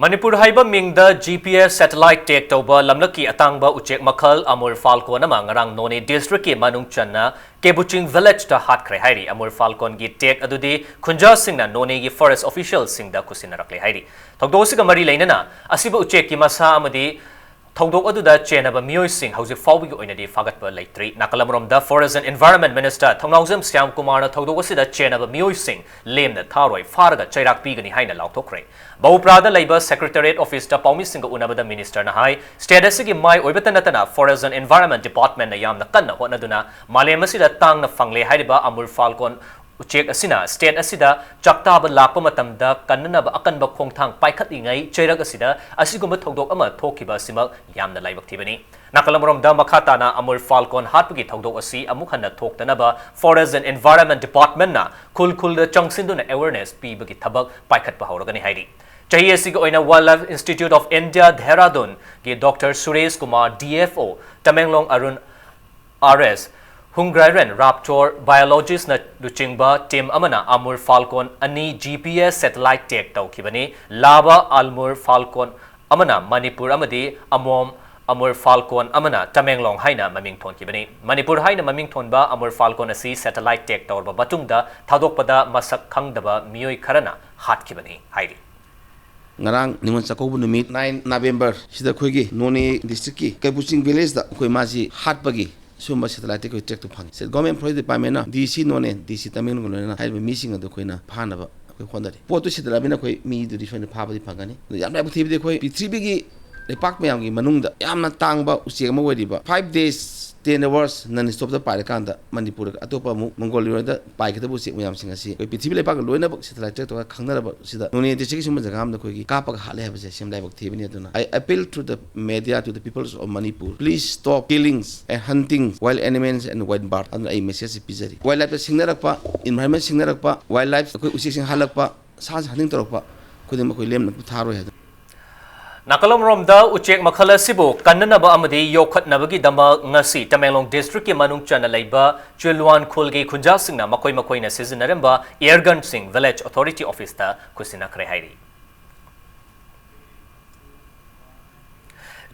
ꯃꯅꯤꯄꯨꯔ ꯍꯥꯏꯕ ꯃꯤꯡꯗ GPS satellite tag ꯇꯧꯕ ꯂꯝꯂꯛꯀꯤ ꯑꯇꯥꯡꯕ ꯎꯆꯦꯛ ꯃꯈꯜ Amur Falcon ꯑꯃ ꯉꯔꯥꯡ ꯅꯣꯅꯦ districtꯀꯤ ꯃꯅꯨꯡ ꯆꯟꯅ ꯀꯦꯕꯨꯆꯤꯡ villageꯇ ꯍꯥꯠꯈ꯭ꯔꯦ ꯍꯥꯏꯔꯤ꯫ Amur Falconꯒꯤ tag ꯑꯗꯨꯗꯤ ꯈꯨꯟꯖꯥꯁꯤꯡꯅ ꯅꯣꯅꯦꯒꯤ forest officialꯁꯤꯡꯗ ꯈꯨꯠꯁꯤꯟꯅꯔꯛꯂꯦ ꯍꯥꯏꯔꯤ꯫ ꯊꯧꯗꯣꯛ ꯑꯁꯤꯒ ꯃꯔꯤ ꯂꯩꯅꯅ ꯑꯁꯤꯕ ꯎꯆꯦꯛꯀꯤ ꯃꯁꯥ ꯑꯃꯗꯤ ꯊꯧꯗꯣꯛ ꯑꯗꯨꯗ ꯆꯦꯟꯅꯕ ꯃꯤꯑꯣꯏꯁꯤꯡ ꯍꯧꯖꯤꯛ ꯐꯥꯎꯕꯒꯤ ꯑꯣꯏꯅꯗꯤ ꯐꯥꯒꯠꯄ ꯂꯩꯇ꯭ꯔꯤ꯫ ꯅꯥꯀꯜ ꯑꯃꯔꯣꯝꯗ Forest and Environment Minister ꯊꯧꯅꯥꯎꯖꯝ ꯁ꯭ꯌꯥꯝ ꯀꯨꯃꯥꯔꯅ ꯊꯧꯗꯣꯛ ꯑꯁꯤꯗ ꯆꯦꯟꯅꯕ ꯃꯤꯑꯣꯏꯁꯤꯡ ꯂꯦꯝꯅ ꯊꯥꯔꯣꯏ, ꯐꯥꯔꯒ ꯆꯩꯔꯥꯛ ꯄꯤꯒꯅꯤ ꯍꯥꯏꯅ ꯂꯥꯎꯊꯣꯛꯈ꯭ꯔꯦ꯫ ꯕꯧꯄ꯭ꯔꯥꯗ ꯂꯩꯕ Secretariat Officeꯇ ꯄꯥꯎꯃꯤꯁꯤꯡꯒ ꯎꯅꯕꯗ Ministerꯅ ꯍꯥꯏ, state ꯑꯁꯤꯒꯤ ꯃꯥꯏ ꯑꯣꯏꯕꯇ ꯅꯠꯇꯅ Forest and Environment Departmentꯅ ꯌꯥꯝꯅ ꯀꯟꯅ ꯍꯣꯠꯅꯗꯨꯅ ꯃꯥꯂꯦꯝ ꯑꯁꯤꯗ ꯇꯥꯡꯅ ꯐꯪꯂꯦ ꯍꯥꯏꯔꯤꯕ Amur Falcon ꯎꯆꯦꯛ ꯑꯁꯤꯅ state ꯑꯁꯤꯗ ꯆꯥꯛꯇꯥꯕ ꯂꯥꯛꯄ ꯃꯇꯝꯗ ꯀꯟꯅꯅꯕ ꯑꯀꯟꯕ ꯈꯣꯡꯊꯥꯡ ꯄꯥꯏꯈꯠꯂꯤꯉꯩ ꯆꯩꯔꯛ ꯑꯁꯤꯗ ꯑꯁꯤꯒꯨꯝꯕ ꯊꯧꯗꯣꯛ ꯑꯃ ꯊꯣꯛꯈꯤꯕ ꯑꯁꯤꯃꯛ ꯌꯥꯝꯅ ꯂꯥꯏꯕꯛ ꯊꯤꯕꯅꯤ꯫ ꯅꯥꯀꯜ ꯑꯃꯔꯣꯝꯗ ꯃꯈꯥ ꯇꯥꯅ Amur Falcon ꯍꯥꯠꯄꯒꯤ ꯊꯧꯗꯣꯛ ꯑꯁꯤ ꯑꯃꯨꯛ ꯍꯟꯅ ꯊꯣꯛꯇꯅꯕ Forest and Environment Departmentꯅ ꯈꯨꯜ ꯈꯨꯜꯗ ꯆꯪꯁꯤꯟꯗꯨꯅ awareness ꯄꯤꯕꯒꯤ ꯊꯕꯛ ꯄꯥꯏꯈꯠꯄ ꯍꯧꯔꯒꯅꯤ ꯍꯥꯏꯔꯤ꯫ ꯆꯍꯤ ꯑꯁꯤꯒꯤ ꯑꯣꯏꯅ Wildlife Institute of India ꯙꯦꯔꯥꯗꯨꯟꯒꯤ Doctor Suresh Kumar, D F O, Tamenglong Arun, R S, ꯍꯨꯡꯒ꯭ꯔꯥꯏꯔꯦꯟ ꯔꯥꯞꯆꯣꯔ biologistꯅ ꯂꯨꯆꯤꯡꯕ team ꯑꯃꯅ Amur Falcon ꯑꯅꯤ G P S satellite tag ꯇꯧꯈꯤꯕꯅꯤ꯫ ꯂꯥꯕ Amur Falcon ꯑꯃꯅ ꯃꯅꯤꯄꯨꯔ ꯑꯃꯗꯤ ꯑꯃꯣꯝ Amur Falcon ꯑꯃꯅ ꯇꯃꯦꯡꯂꯣꯡ ꯍꯥꯏꯅ ꯃꯃꯤꯡ ꯊꯣꯟꯈꯤꯕꯅꯤ꯫ ꯃꯅꯤꯄꯨꯔ ꯍꯥꯏꯅ ꯃꯃꯤꯡ ꯊꯣꯟꯕ Amur Falcon ꯑꯁꯤ satellite tag ꯇꯧꯔꯕ ꯃꯇꯨꯡꯗ ꯊꯥꯗꯣꯛꯄꯗ ꯃꯁꯛ ꯈꯪꯗꯕ ꯃꯤꯑꯣꯏ ꯈꯔꯅ ꯍꯥꯠꯈꯤꯕꯅꯤ ꯍꯥꯏꯔꯤ꯫ ꯉꯔꯥꯡ ꯅꯤꯉꯣꯜ ꯆꯥꯛꯀꯧꯕ ꯅꯨꯃꯤꯠ, nine November ꯁꯤꯗ ꯑꯩꯈꯣꯏꯒꯤ ꯅꯣꯅꯦ districtꯀꯤ ꯀꯩꯕꯨꯆꯤꯡ villageꯇ ꯑꯩꯈꯣꯏ ꯃꯥꯁꯤ ꯍꯥꯠꯄꯒꯤ ꯁꯤꯒꯨꯝꯕ satellite tagꯀꯤ tracꯇꯨ ꯐꯪꯉꯤ꯫ ꯁꯤꯗ Government Forest Departmentꯅ D C ꯅꯣꯅꯦ, D C ꯇꯃꯦꯡꯂꯣꯡꯒ ꯂꯣꯏꯅꯅ ꯍꯥꯏꯔꯤꯕ ꯃꯤꯁꯤꯡ ꯑꯗꯨ ꯑꯩꯈꯣꯏꯅ ꯐꯥꯅꯕ ꯑꯩꯈꯣꯏ ꯍꯣꯠꯅꯔꯤ꯫ ꯄꯣꯠꯇꯨ ꯁꯤꯗꯂꯕꯅꯤꯅ ꯑꯩꯈꯣꯏ ꯃꯤꯗꯨꯗꯤ ꯁꯣꯏꯗꯅ ꯐꯥꯕꯗꯤ ꯐꯪꯒꯅꯤ꯫ ꯑꯗꯨ ꯌꯥꯝ ꯂꯥꯏꯕꯛ ꯊꯤꯕꯗꯤ ꯑꯩꯈꯣꯏ ꯄ꯭ꯔꯤꯊꯤꯕꯤꯒꯤ ꯂꯩꯄꯥꯛ ꯃꯌꯥꯝꯒꯤ ꯃꯅꯨꯡꯗ ꯌꯥꯝꯅ ꯇꯥꯡꯕ ꯎꯆꯦꯛ ꯑꯃ ꯑꯣꯏꯔꯤꯕ, five days, ten hours non stopꯇ ꯄꯥꯏꯔꯀꯥꯟꯗ ꯃꯅꯤꯄꯨꯔꯗ ꯑꯇꯣꯞꯄ ꯑꯃꯨꯛ ꯃꯪꯒꯣꯂꯤꯌꯥꯗ ꯄꯥꯏꯒꯗꯕ ꯎꯆꯦꯛ ꯃꯌꯥꯝꯁꯤꯡ ꯑꯁꯤ ꯑꯩꯈꯣꯏ ꯄ꯭ꯔꯤꯊꯤꯕꯤ ꯂꯩꯄꯥꯛꯀ ꯂꯣꯏꯅꯃꯛ satellite tag ꯇꯧꯔꯒ ꯈꯪꯅꯔꯕ ꯁꯤꯗ ꯅꯣꯅꯦ districtꯀꯤ ꯁꯤꯒꯨꯝꯕ ꯖꯒꯥ ꯑꯃꯗ ꯑꯩꯈꯣꯏꯒꯤ ꯀꯥꯞꯄꯒ ꯍꯥꯠꯂꯦ ꯍꯥꯏꯕꯁꯦ ꯁꯤ ꯌꯥꯝ ꯂꯥꯏꯕꯛ ꯊꯤꯕꯅꯤ꯫ ꯑꯗꯨꯅ I appeal to the media, to the peoples of Manipur, please stop killings and hunting wild animals and wild birds꯫ ꯑꯗꯨꯅ ꯑꯩ message ꯁꯤ ꯄꯤꯖꯔꯤ꯫ Wildlifeꯇ ꯁꯤꯡꯅꯔꯛꯄ, environment ꯁꯤꯡꯅꯔꯛꯄ, wildlife ꯑꯩꯈꯣꯏ ꯎꯆꯦꯛꯁꯤꯡ ꯍꯥꯠꯂꯛꯄ, ꯁꯥꯁꯤꯡ hunting ꯇꯧꯔꯛꯄ ꯈꯨꯗꯤꯡꯃꯛ ꯑꯩꯈꯣꯏ ꯂꯦꯝꯅ ꯊꯥꯔꯣꯏ ꯍꯥꯏꯗꯨꯅ꯫ ꯅꯥꯀꯜ ꯑꯃꯔꯣꯝꯗ ꯎꯆꯦꯛ ꯃꯈꯜ ꯑꯁꯤꯕꯨ ꯀꯟꯅꯅꯕ ꯑꯃꯗꯤ ꯌꯣꯛꯈꯠꯅꯕꯒꯤꯗꯃꯛ ꯉꯁꯤ ꯇꯃꯦꯡꯂꯣꯡ districtꯀꯤ ꯃꯅꯨꯡ ꯆꯟꯅ ꯂꯩꯕ ꯆꯨꯜꯋꯥꯟ ꯈꯨꯜꯒꯤ ꯈꯨꯟꯖꯥꯁꯤꯡꯅ ꯃꯈꯣꯏ ꯃꯈꯣꯏꯅ ꯁꯤꯖꯤꯟꯅꯔꯝꯕ air gunꯁꯤꯡ village authority officeꯇ ꯈꯨꯠꯁꯤꯟꯅꯈ꯭ꯔꯦ ꯍꯥꯏꯔꯤ꯫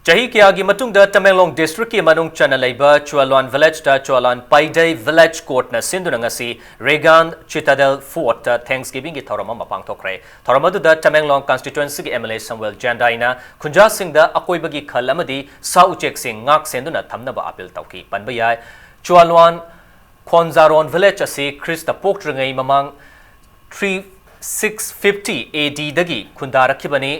ꯆꯍꯤ ꯀꯌꯥꯒꯤ ꯃꯇꯨꯡꯗ ꯇꯃꯦꯡꯂꯣꯡ district ꯀꯤ ꯃꯅꯨꯡ ꯆꯟꯅ ꯂꯩꯕ ꯆꯨꯑꯥꯂꯨꯋꯥꯟ village ꯇ ꯆꯨꯑꯥꯂꯨꯋꯥꯟ ꯄꯥꯏꯗꯩ village court ꯅ ꯁꯤꯟꯗꯨꯅ ꯉꯁꯤ Reagan Citadel Fort ꯇ Thanksgiving ꯒꯤ ꯊꯧꯔꯝ ꯑꯃ ꯄꯥꯡꯊꯣꯛꯈ꯭ꯔꯦ꯫ ꯊꯧꯔꯝ ꯑꯗꯨꯗ ꯇꯃꯦꯡꯂꯣꯡ constituency ꯒꯤ M L A ꯁꯝꯋꯦꯜ ꯖꯦꯟꯗꯥꯏꯅ ꯈꯨꯟꯖꯥꯁꯤꯡꯗ ꯑꯀꯣꯏꯕꯒꯤ ꯈꯜ ꯑꯃꯗꯤ ꯁꯥ ꯎꯆꯦꯛꯁꯤꯡ ꯉꯥꯛ ꯁꯦꯟꯗꯨꯅ ꯊꯝꯅꯕ appeal ꯇꯧꯈꯤ꯫ ꯄꯟꯕ ꯌꯥꯏ, ꯆꯨꯑꯥꯂꯨꯋꯥꯟ ꯈꯣꯟꯖꯥꯔꯣꯟ village ꯑꯁꯤ ꯈ꯭ꯔꯤꯁꯇ ꯄꯣꯛꯇ꯭ꯔꯤꯉꯩ ꯃꯃꯥꯡ three six fifty A D ꯗꯒꯤ ꯈꯨꯟꯗꯥꯔꯛꯈꯤꯕꯅꯤ꯫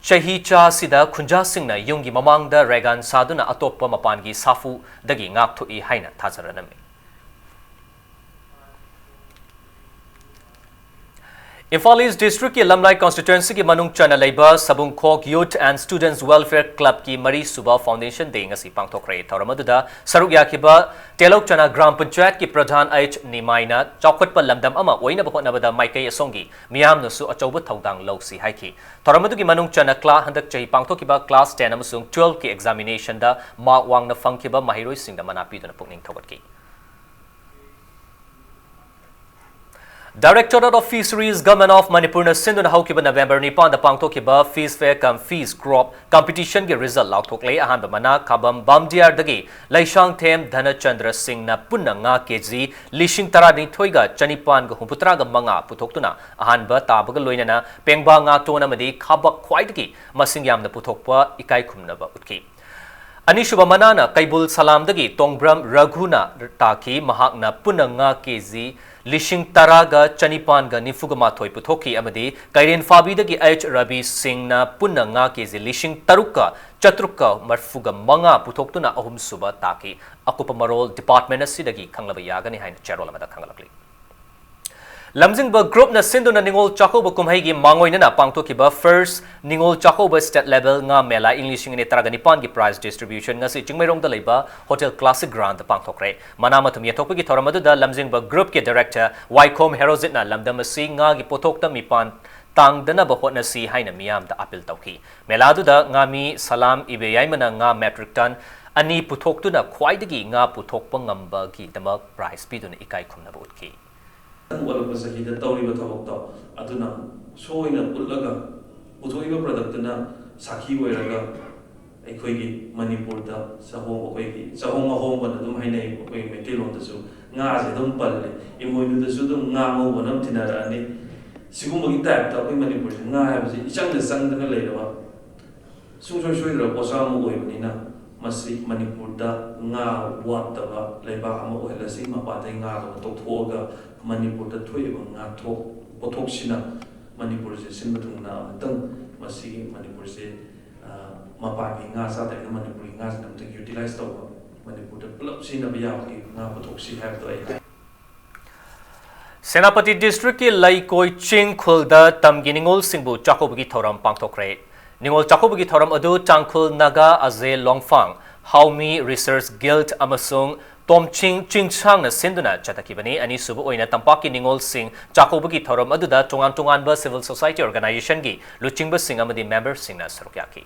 ꯆꯍꯤ ꯆꯥꯁꯤꯗ ꯈꯨꯟꯖꯥꯁꯤꯡꯅ ꯌꯨꯝꯒꯤ ꯃꯃꯥꯡꯗ ꯔꯦꯒꯥꯟ ꯁꯥꯗꯨꯅ ꯑꯇꯣꯞꯄ ꯃꯄꯥꯟꯒꯤ ꯁꯥꯐꯨꯗꯒꯤ ꯉꯥꯛꯊꯣꯛꯏ ꯍꯥꯏꯅ ꯊꯥꯖꯅꯔꯝꯃꯤ꯫ ꯏꯝꯐꯥꯜ East district ꯀꯤ ꯂꯝꯂꯥꯏ constituency ꯒꯤ ꯃꯅꯨꯡ ꯆꯟꯅ ꯂꯩꯕ ꯁꯕꯨꯡꯈꯣꯛ Youth and Students Welfare Club ꯀꯤ ꯃꯔꯤꯁꯨꯕ foundation day ꯉꯁꯤ ꯄꯥꯡꯊꯣꯛꯈ꯭ꯔꯦ꯫ ꯊꯧꯔꯝ ꯑꯗꯨꯗ ꯁꯔꯨꯛ ꯌꯥꯈꯤꯕ ꯇꯦꯂꯧꯆꯅꯥ ꯒ꯭ꯔꯥꯝ ꯄꯟꯆꯥꯌꯠꯀꯤ ꯄ꯭ꯔꯙꯥꯟ ꯑꯩꯆ ꯅꯤꯃꯥꯏꯅ ꯆꯥꯎꯈꯠꯄ ꯂꯝꯗꯝ ꯑꯃ ꯑꯣꯏꯅꯕ ꯍꯣꯠꯅꯕꯗ ꯃꯥꯏꯀꯩ ꯑꯁꯣꯝꯒꯤ ꯃꯤꯌꯥꯝꯅꯁꯨ ꯑꯆꯧꯕ ꯊꯧꯗꯥꯡ ꯂꯧꯁꯤ ꯍꯥꯏꯈꯤ꯫ ꯊꯧꯔꯝ ꯑꯗꯨꯒꯤ ꯃꯅꯨꯡ ꯆꯟꯅ ꯀ꯭ꯂꯥ-, ꯍꯟꯗꯛ ꯆꯍꯤ ꯄꯥꯡꯊꯣꯛꯈꯤꯕ class ten ꯑꯃꯁꯨꯡ twelve ꯀꯤ examination ꯗ mark ꯋꯥꯡꯅ ꯐꯪꯈꯤꯕ ꯃꯍꯩꯔꯣꯏꯁꯤꯡꯗ ꯃꯅꯥ ꯄꯤꯗꯨꯅ ꯄꯨꯛꯅꯤꯡ ꯊꯧꯒꯠꯈꯤ꯫ Directorate of Fisheries, Government of Manipur ꯅ ꯁꯤꯟꯗꯨꯅ ꯍꯧꯈꯤꯕ November ꯅꯤꯄꯥꯟꯗ ꯄꯥꯡꯊꯣꯛꯈꯤꯕ Fish Fair cum Fish Crop Competition ꯒꯤ result ꯂꯥꯎꯊꯣꯛꯂꯦ꯫ ꯑꯍꯥꯟꯕ ꯃꯅꯥ ꯈꯥꯕꯝ ꯕꯥꯝꯗꯤꯌꯥꯔꯗꯒꯤ ꯂꯩꯁꯥꯡꯊꯦꯝ ꯙꯅꯆꯟꯗ꯭ꯔ ꯁꯤꯡꯅ ꯄꯨꯟꯅ ꯉꯥ ꯀꯦꯖꯤ ꯂꯤꯁꯤꯡ ꯇꯔꯥꯅꯤꯊꯣꯏꯒ ꯆꯅꯤꯄꯥꯟꯒ ꯍꯨꯝꯐꯨꯇꯔꯥꯒ ꯃꯉꯥ ꯄꯨꯊꯣꯛꯇꯨꯅ ꯑꯍꯥꯟꯕ ꯇꯥꯕꯒ ꯂꯣꯏꯅꯅ ꯄꯦꯡꯕꯥ ꯉꯥꯇꯣꯟ ꯑꯃꯗꯤ ꯈꯥꯕꯛ ꯈ꯭ꯋꯥꯏꯗꯒꯤ ꯃꯁꯤꯡ ꯌꯥꯝꯅ ꯄꯨꯊꯣꯛꯄ ꯏꯀꯥꯏ ꯈꯨꯝꯅꯕ ꯎꯠꯈꯤ꯫ ꯑꯅꯤꯁꯨꯕ ꯃꯅꯥꯅ ꯀꯩꯕꯨꯜ ꯁꯂꯥꯝꯗꯒꯤ ꯇꯣꯡꯕ꯭ꯔꯝ ꯔꯘꯨꯅ ꯇꯥꯈꯤ꯫ ꯃꯍꯥꯛꯅ ꯄꯨꯟꯅ ꯉꯥ ꯀꯦꯖꯤ ꯂꯤꯁꯤꯡ ꯇꯔꯥꯒ ꯆꯅꯤꯄꯥꯟꯒ ꯅꯤꯐꯨꯒ ꯃꯥꯊꯣꯏ ꯄꯨꯊꯣꯛꯈꯤ ꯑꯃꯗꯤ ꯀꯩꯔꯦꯟ ꯐꯥꯕꯤꯗꯒꯤ ꯑꯩꯆ ꯔꯕꯤ ꯁꯤꯡꯅ ꯄꯨꯟꯅ ꯉꯥ ꯀꯦꯖꯤ ꯂꯤꯁꯤꯡ ꯇꯔꯨꯛꯀ ꯆꯥꯇ꯭ꯔꯨꯛꯀ ꯃꯔꯤꯐꯨꯒ ꯃꯉꯥ ꯄꯨꯊꯣꯛꯇꯨꯅ ꯑꯍꯨꯝꯁꯨꯕ ꯇꯥꯈꯤ꯫ ꯑꯀꯨꯞꯄ ꯃꯔꯣꯜ department ꯑꯁꯤꯗꯒꯤ ꯈꯪꯂꯕ ꯌꯥꯒꯅꯤ ꯍꯥꯏꯅ ꯆꯦꯔꯣꯜ ꯑꯃꯗ ꯈꯪꯍꯜꯂꯛꯂꯤ꯫ ꯂꯝꯖꯤꯡꯕ group ꯅ ꯁꯤꯟꯗꯨꯅ ꯅꯤꯉꯣꯜ ꯆꯥꯛꯀꯧꯕ ꯀꯨꯝꯍꯩꯒꯤ ꯃꯥꯡꯑꯣꯏꯅꯅ ꯄꯥꯡꯊꯣꯛꯈꯤꯕ first Ningol Chakkouba state level ꯉꯥ ꯃꯦꯂꯥ ꯏꯪ ꯂꯤꯁꯤꯡ ꯑꯅꯤ ꯇꯔꯥꯒ ꯅꯤꯄꯥꯟꯒꯤ prize distribution ꯉꯁꯤ ꯆꯤꯡꯃꯩꯔꯣꯡꯗ ꯂꯩꯕ Hotel Classic Ground ꯗ ꯄꯥꯡꯊꯣꯛꯈ꯭ꯔꯦ꯫ ꯃꯅꯥ ꯃꯊꯨꯝ ꯌꯦꯟꯊꯣꯛꯄꯒꯤ ꯊꯧꯔꯝ ꯑꯗꯨꯗ ꯂꯝꯖꯤꯡꯕ group ꯀꯤ director ꯋꯥꯏꯈꯣꯝ ꯍꯦꯔꯣꯖꯤꯠꯅ ꯂꯝꯗꯝ ꯑꯁꯤ ꯉꯥꯒꯤ ꯄꯣꯠꯊꯣꯛꯇ ꯃꯤꯄꯥꯟ ꯇꯥꯡꯗꯅꯕ ꯍꯣꯠꯅꯁꯤ ꯍꯥꯏꯅ ꯃꯤꯌꯥꯝꯗ appeal ꯇꯧꯈꯤ꯫ ꯃꯦꯂꯥꯗꯨꯗ ꯉꯥꯃꯤ ꯁꯂꯥꯝ ꯏꯕꯦꯌꯥꯏꯃꯅ ꯉꯥ metric ton ꯑꯅꯤ ꯄꯨꯊꯣꯛꯇꯨꯅ ꯈ꯭ꯋꯥꯏꯗꯒꯤ ꯉꯥ ꯄꯨꯊꯣꯛꯄ ꯉꯝꯕꯒꯤꯗꯃꯛ prize ꯄꯤꯗꯨꯅ ꯏꯀꯥꯏ ꯈꯨꯝꯅꯕ ꯎꯠꯈꯤ꯫ ꯑꯣꯜꯂꯛꯄ ꯆꯍꯤꯗ ꯇꯧꯔꯤꯕ ꯊꯕꯛꯇꯣ ꯑꯗꯨꯅ ꯁꯣꯏꯅ ꯎꯠꯂꯒ ꯄꯨꯊꯣꯛꯏꯕ product ꯇꯨꯅ ꯁꯥꯈꯤ ꯑꯣꯏꯔꯒ ꯑꯩꯈꯣꯏꯒꯤ ꯃꯅꯤꯄꯨꯔꯗ ꯆꯍꯣꯡ, ꯑꯩꯈꯣꯏꯒꯤ ꯆꯍꯣꯡ ꯑꯍꯣꯡꯕꯅ ꯑꯗꯨꯝ ꯍꯥꯏꯅꯩ, ꯑꯩꯈꯣꯏꯒꯤ ꯃꯩꯇꯩꯂꯣꯟꯗꯁꯨ ꯉꯥꯁꯦ ꯑꯗꯨꯝ ꯄꯜꯂꯦ꯫ ꯏꯃꯣꯏꯅꯨꯗꯁꯨ ꯑꯗꯨꯝ ꯉꯥ ꯉꯧꯕꯅ ꯑꯃ ꯇꯤꯟꯅꯔꯛꯑꯅꯤ꯫ ꯁꯤꯒꯨꯝꯕꯒꯤ ꯇꯥꯏꯞꯇ ꯑꯩꯈꯣꯏ ꯃꯅꯤꯄꯨꯔꯁꯦ ꯉꯥ ꯍꯥꯏꯕꯁꯤ ꯏꯆꯪꯗ ꯆꯪꯗꯅ ꯂꯩꯔꯕ ꯁꯨꯡꯁꯣꯏ ꯁꯣꯏꯗ꯭ꯔꯕ ꯄꯣꯠꯁꯛ ꯑꯃ ꯑꯣꯏꯕꯅꯤꯅ, ꯃꯁꯤ ꯃꯅꯤꯄꯨꯔꯗ ꯉꯥ ꯋꯥꯠꯇꯕ ꯂꯩꯕꯥꯛ ꯑꯃ ꯑꯣꯏꯍꯜꯂꯁꯤ꯫ ꯃꯄꯥꯟꯗꯒꯤ ꯉꯥꯗꯣ ꯇꯧꯊꯣꯛꯑꯒ ꯃꯅꯤꯄꯨꯔꯗ ꯊꯣꯛꯏꯕ ꯉꯥ ꯊꯣꯛ-, ꯄꯣꯠꯊꯣꯛꯁꯤꯅ ꯃꯅꯤꯄꯨꯔꯁꯦ ꯁꯤꯟꯕ ꯊꯨꯡꯅ ꯑꯃꯨꯛꯇꯪ ꯃꯁꯤꯒꯤ ꯃꯅꯤꯄꯨꯔꯁꯦ, ꯑ, ꯃꯄꯥꯟꯒꯤ ꯉꯥ ꯆꯥꯗꯕꯤꯗ ꯃꯅꯤꯄꯨꯔꯒꯤ ꯉꯥꯁꯤꯅ ꯑꯃꯨꯛꯇꯪ utilize ꯇꯧꯕ, ꯃꯅꯤꯄꯨꯔꯗ ꯄꯨꯂꯞ ꯁꯤꯖꯤꯟꯅꯕ ꯌꯥꯕꯒꯤ ꯉꯥ ꯄꯨꯊꯣꯛꯁꯤ ꯍꯥꯏꯕꯗꯣ ꯑꯩ ꯍꯥꯏ꯫ ꯁꯦꯅꯥꯄꯇꯤ district ꯀꯤ ꯂꯩꯀꯣꯏ ꯆꯤꯡ ꯈꯨꯜꯗ ꯇꯝꯒꯤ ꯅꯤꯉꯣꯜꯁꯤꯡꯕꯨ ꯆꯥꯛꯀꯧꯕꯒꯤ ꯊꯧꯔꯝ ꯄꯥꯡꯊꯣꯛꯈ꯭ꯔꯦ꯫ ꯅꯤꯉꯣꯜ ꯆꯥꯛꯀꯧꯕꯒꯤ ꯊꯧꯔꯝ ꯑꯗꯨ ꯇꯥꯡꯈꯨꯜ ꯅꯥꯒꯥ ꯑꯖꯦ ꯂꯣꯡꯐꯥꯡ, ꯍꯥꯎꯃꯤ Research Guild ꯑꯃꯁꯨꯡ ꯇꯣꯝꯆꯤꯡ ꯆꯤꯡꯁꯥꯡꯅ ꯁꯤꯟꯗꯨꯅ ꯆꯠꯊꯈꯤꯕꯅꯤ꯫ ꯑꯅꯤꯁꯨꯕ ꯑꯣꯏꯅ ꯇꯝꯄꯥꯛꯀꯤ ꯅꯤꯉꯣꯜꯁꯤꯡ ꯆꯥꯛꯀꯧꯕꯒꯤ ꯊꯧꯔꯝ ꯑꯗꯨꯗ ꯇꯣꯉꯥꯟ ꯇꯣꯉꯥꯟꯕ civil society organization ꯒꯤ ꯂꯨꯆꯤꯡꯕꯁꯤꯡ ꯑꯃꯗꯤ member ꯁꯤꯡꯅ ꯁꯔꯨꯛ ꯌꯥꯈꯤ꯫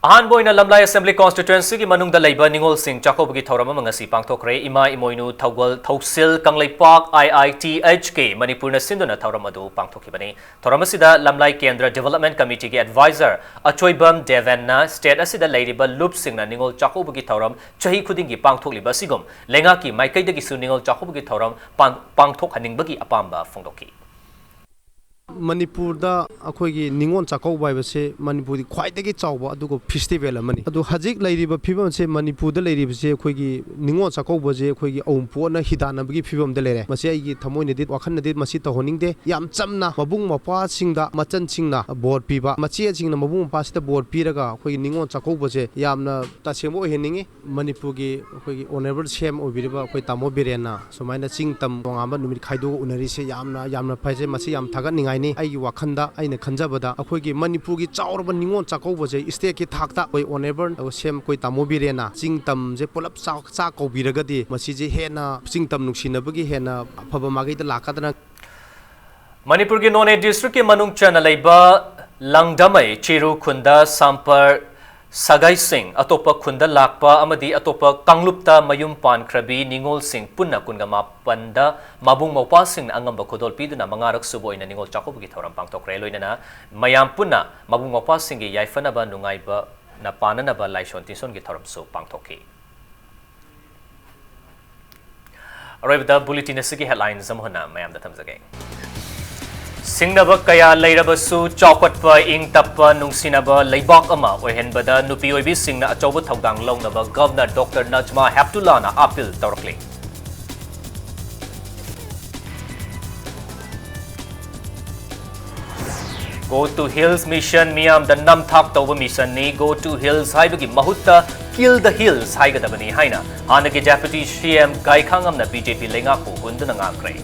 ꯑꯍꯥꯟꯕ ꯑꯣꯏꯅ ꯂꯝꯂꯥꯏ Assembly Constituency ꯒꯤ ꯃꯅꯨꯡꯗ ꯂꯩꯕ ꯅꯤꯉꯣꯜꯁꯤꯡ ꯆꯥꯛꯀꯧꯕꯒꯤ ꯊꯧꯔꯝ ꯑꯃ ꯉꯁꯤ ꯄꯥꯡꯊꯣꯛꯈ꯭ꯔꯦ꯫ ꯏꯃꯥ ꯏꯃꯣꯏꯅꯨ ꯊꯧꯒꯜ ꯊꯧꯁꯤꯜ Kangleipak I I T H K ꯃꯅꯤꯄꯨꯔꯅ ꯁꯤꯟꯗꯨꯅ ꯊꯧꯔꯝ ꯑꯗꯨ ꯄꯥꯡꯊꯣꯛꯈꯤꯕꯅꯤ꯫ ꯊꯧꯔꯝ ꯑꯁꯤꯗ ꯂꯝꯂꯥꯏ ꯀꯦꯟꯗ꯭ꯔ Development Committee ꯒꯤ advisor ꯑꯆꯣꯏꯕꯝ ꯗꯦꯕꯦꯟꯅ state ꯑꯁꯤꯗ ꯂꯩꯔꯤꯕ ꯂꯨꯞꯁꯤꯡꯅ ꯅꯤꯉꯣꯜ ꯆꯥꯛꯀꯧꯕꯒꯤ ꯊꯧꯔꯝ ꯆꯍꯤ ꯈꯨꯗꯤꯡꯒꯤ ꯄꯥꯡꯊꯣꯛꯂꯤꯕ ꯑꯁꯤꯒꯨꯝ ꯂꯩꯉꯥꯛꯀꯤ ꯃꯥꯏꯀꯩꯗꯒꯤꯁꯨ ꯅꯤꯉꯣꯜ ꯆꯥꯛꯀꯧꯕꯒꯤ ꯊꯧꯔꯝ ꯄꯥꯡ-, ꯄꯥꯡꯊꯣꯛꯍꯟꯅꯤꯡꯕꯒꯤ ꯑꯄꯥꯝꯕ ꯐꯣꯡꯗꯣꯛꯈꯤ꯫ ꯃꯅꯤꯄꯨꯔꯗ ꯑꯩꯈꯣꯏꯒꯤ ꯅꯤꯉꯣꯜ ꯆꯥꯛꯀꯧꯕ ꯍꯥꯏꯕꯁꯦ ꯃꯅꯤꯄꯨꯔꯒꯤ ꯈ꯭ꯋꯥꯏꯗꯒꯤ ꯆꯥꯎꯕ ꯑꯗꯨꯒ festival ꯑꯃꯅꯤ꯫ ꯑꯗꯣ ꯍꯧꯖꯤꯛ ꯂꯩꯔꯤꯕ ꯐꯤꯕꯝꯁꯦ, ꯃꯅꯤꯄꯨꯔꯗ ꯂꯩꯔꯤꯕꯁꯦ, ꯑꯩꯈꯣꯏꯒꯤ ꯅꯤꯉꯣꯜ ꯆꯥꯛꯀꯧꯕꯁꯦ ꯑꯩꯈꯣꯏꯒꯤ ꯑꯎꯟꯄꯣꯠꯅ ꯍꯤꯗꯥꯟꯅꯕꯒꯤ ꯐꯤꯕꯝꯗ ꯂꯩꯔꯦ꯫ ꯃꯁꯤ ꯑꯩꯒꯤ ꯊꯃꯣꯏꯅꯗꯤ, ꯋꯥꯈꯜꯅꯗꯤ ꯃꯁꯤ ꯇꯧꯍꯟꯅꯤꯡꯗꯦ꯫ ꯌꯥꯝ ꯆꯝꯅ ꯃꯕꯨꯡ ꯃꯧꯄ꯭ꯋꯥꯁꯤꯡꯗ, ꯃꯆꯟꯁꯤꯡꯅ ꯕꯣꯔ ꯄꯤꯕ, ꯃꯆꯦꯁꯤꯡꯅ ꯃꯕꯨꯡ ꯃꯧꯄ꯭ꯋꯥꯁꯤꯗ ꯕꯣꯔ ꯄꯤꯔꯒ ꯑꯩꯈꯣꯏꯒꯤ ꯅꯤꯉꯣꯜ ꯆꯥꯛꯀꯧꯕꯁꯦ ꯌꯥꯝꯅ ꯇꯁꯦꯡꯕ ꯑꯣꯏꯍꯟꯅꯤꯡꯉꯤ꯫ ꯃꯅꯤꯄꯨꯔꯒꯤ ꯑꯩꯈꯣꯏꯒꯤ Honourable C M ꯑꯣꯏꯕꯤꯔꯤꯕ ꯑꯩꯈꯣꯏ ꯇꯥꯃꯣ ꯕꯤꯔꯦꯟꯅ ꯁꯨꯃꯥꯏꯅ ꯆꯤꯡ ꯇꯝ ꯇꯣꯉꯥꯟꯕ ꯅꯨꯃꯤꯠ ꯈꯥꯏꯗꯣꯛꯑ ꯎꯅꯔꯤꯁꯦ ꯌꯥꯝꯅ, ꯌꯥꯝꯅ ꯐꯖꯩ꯫ ꯃꯁꯤ ꯌꯥꯝ ꯊꯥꯒꯠꯅꯤꯡꯉꯥꯏꯅꯤ꯫ ꯑꯩꯒꯤ ꯋꯥꯈꯜꯗ, ꯑꯩꯅ ꯈꯟꯖꯕꯗ, ꯑꯩꯈꯣꯏꯒꯤ ꯃꯅꯤꯄꯨꯔꯒꯤ ꯆꯥꯎꯔꯕ ꯅꯤꯉꯣꯜ ꯆꯥꯛꯀꯧꯕꯁꯦ state ꯀꯤ ꯊꯥꯛꯇ ꯑꯩꯈꯣꯏ Honourable C M ꯑꯩꯈꯣꯏ ꯇꯥꯃꯣ ꯕꯤꯔꯦꯟꯅ ꯆꯤꯡ ꯇꯝꯁꯦ ꯄꯨꯂꯞ ꯆꯥꯛ, ꯆꯥꯛ ꯀꯧꯕꯤꯔꯒꯗꯤ ꯃꯁꯤꯁꯦ ꯍꯦꯟꯅ ꯆꯤꯡ ꯇꯝ ꯅꯨꯡꯁꯤꯅꯕꯒꯤ ꯍꯦꯟꯅ ꯑꯐꯕ ꯃꯥꯏꯀꯩꯗ ꯂꯥꯛꯀꯗ꯭ꯔꯥ꯫ ꯃꯅꯤꯄꯨꯔꯒꯤ ꯅꯣꯅꯦ district ꯀꯤ ꯃꯅꯨꯡ ꯆꯟꯅ ꯂꯩꯕ ꯂꯪꯗꯃꯩ ꯆꯤꯔꯨ ꯈꯨꯟꯗ ꯁꯝꯄꯔ ꯁꯒꯥꯏꯁꯤꯡ, ꯑꯇꯣꯞꯄ ꯈꯨꯟꯗ ꯂꯥꯛꯄ ꯑꯃꯗꯤ ꯑꯇꯣꯞꯄ ꯀꯥꯡꯂꯨꯞꯇ ꯃꯌꯨꯝ ꯄꯥꯟꯈ꯭ꯔꯕꯤ ꯅꯤꯉꯣꯜꯁꯤꯡ ꯄꯨꯟꯅ ꯀꯨꯟꯒ ꯃꯥꯄꯟꯗ ꯃꯕꯨꯡ ꯃꯧꯄ꯭ꯋꯥꯁꯤꯡꯅ ꯑꯉꯝꯕ ꯈꯨꯗꯣꯜ ꯄꯤꯗꯨꯅ ꯃꯉꯥꯔꯛ ꯁꯨꯕ ꯑꯣꯏꯅ ꯅꯤꯉꯣꯜ ꯆꯥꯛꯀꯧꯕꯒꯤ ꯊꯧꯔꯝ ꯄꯥꯡꯊꯣꯛꯈ꯭ꯔꯦ꯫ ꯂꯣꯏꯅꯅ ꯃꯌꯥꯝ ꯄꯨꯟꯅ ꯃꯕꯨꯡ ꯃꯧꯄ꯭ꯋꯥꯁꯤꯡꯒꯤ ꯌꯥꯏꯐꯅꯕ ꯅꯨꯡꯉꯥꯏꯕꯅ ꯄꯥꯟꯅꯅꯕ ꯂꯥꯏꯁꯣꯟ ꯇꯤꯟꯁꯣꯟꯒꯤ ꯊꯧꯔꯝꯁꯨ ꯄꯥꯡꯊꯣꯛꯈꯤ꯫ ꯑꯔꯣꯏꯕꯗ bulletin ꯑꯁꯤꯒꯤ headlines ꯑꯃꯨꯛ ꯍꯟꯅ ꯃꯌꯥꯝꯗ ꯊꯝꯖꯒꯦ꯫ ꯁꯤꯡꯅꯕ ꯀꯌꯥ ꯂꯩꯔꯕꯁꯨ ꯆꯥꯎꯈꯠꯄ, ꯏꯪ ꯇꯞꯄ, ꯅꯨꯡꯁꯤꯅꯕ ꯂꯩꯕꯥꯛ ꯑꯃ ꯑꯣꯏꯍꯟꯕꯗ ꯅꯨꯄꯤ ꯑꯣꯏꯕꯤꯁꯤꯡꯅ ꯑꯆꯧꯕ ꯊꯧꯗꯥꯡ ꯂꯧꯅꯕ Governor Doctor Najma Heptullahꯅ appeal ꯇꯧꯔꯛꯂꯤ꯫ Go to Hills Mission ꯃꯤꯌꯥꯝꯗ ꯅꯝꯊꯥꯛ ꯇꯧꯕ missionꯅꯤ꯫ Go to Hills ꯍꯥꯏꯕꯒꯤ ꯃꯍꯨꯠꯇ Kill the Hills ꯍꯥꯏꯒꯗꯕꯅꯤ ꯍꯥꯏꯅ ꯍꯥꯟꯅꯒꯤ Deputy CM ꯒꯥꯏꯈꯥꯉꯝꯅ BJP ꯂꯩꯉꯥꯛꯄꯨ ꯍꯨꯟꯗꯨꯅ ꯉꯥꯡꯈ꯭ꯔꯦ꯫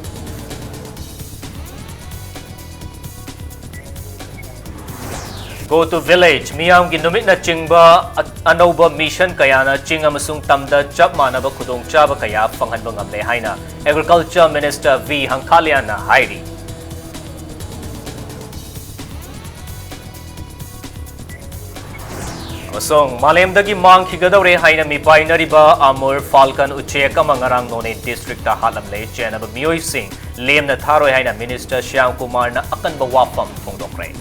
Go to Village ꯃꯤꯌꯥꯝꯒꯤ ꯅꯨꯃꯤꯠꯅꯆꯤꯡꯕ ꯑ-, ꯑꯅꯧꯕ mission ꯀꯌꯥꯅ ꯆꯤꯡ ꯑꯃꯁꯨꯡ ꯇꯝꯗ ꯆꯞ ꯃꯥꯟꯅꯕ ꯈꯨꯗꯣꯡꯆꯥꯕ ꯀꯌꯥ ꯐꯪꯍꯟꯕ ꯉꯝꯂꯦ ꯍꯥꯏꯅ Agriculture Minister V ꯍꯪꯈꯥꯂꯤꯌꯥꯟꯅ ꯍꯥꯏꯔꯤ꯫ ꯑꯃꯁꯨꯡ ꯃꯥꯂꯦꯝꯗꯒꯤ ꯃꯥꯡꯈꯤꯒꯗꯧꯔꯦ ꯍꯥꯏꯅ ꯃꯤꯄꯥꯏꯅꯔꯤꯕ Amur Falcon ꯎꯆꯦꯛ ꯑꯃ ꯉꯔꯥꯡ ꯅꯣꯅꯦ districtꯇ ꯍꯥꯠꯂꯝꯂꯦ꯫ ꯆꯦꯟꯅꯕ ꯃꯤꯑꯣꯏꯁꯤꯡ ꯂꯦꯝꯅ ꯊꯥꯔꯣꯏ ꯍꯥꯏꯅ Minister ꯁ꯭ꯌꯥꯝ ꯀꯨꯃꯥꯔꯅ ꯑꯀꯟꯕ ꯋꯥꯐꯝ ꯐꯣꯡꯗꯣꯛꯈ꯭ꯔꯦ꯫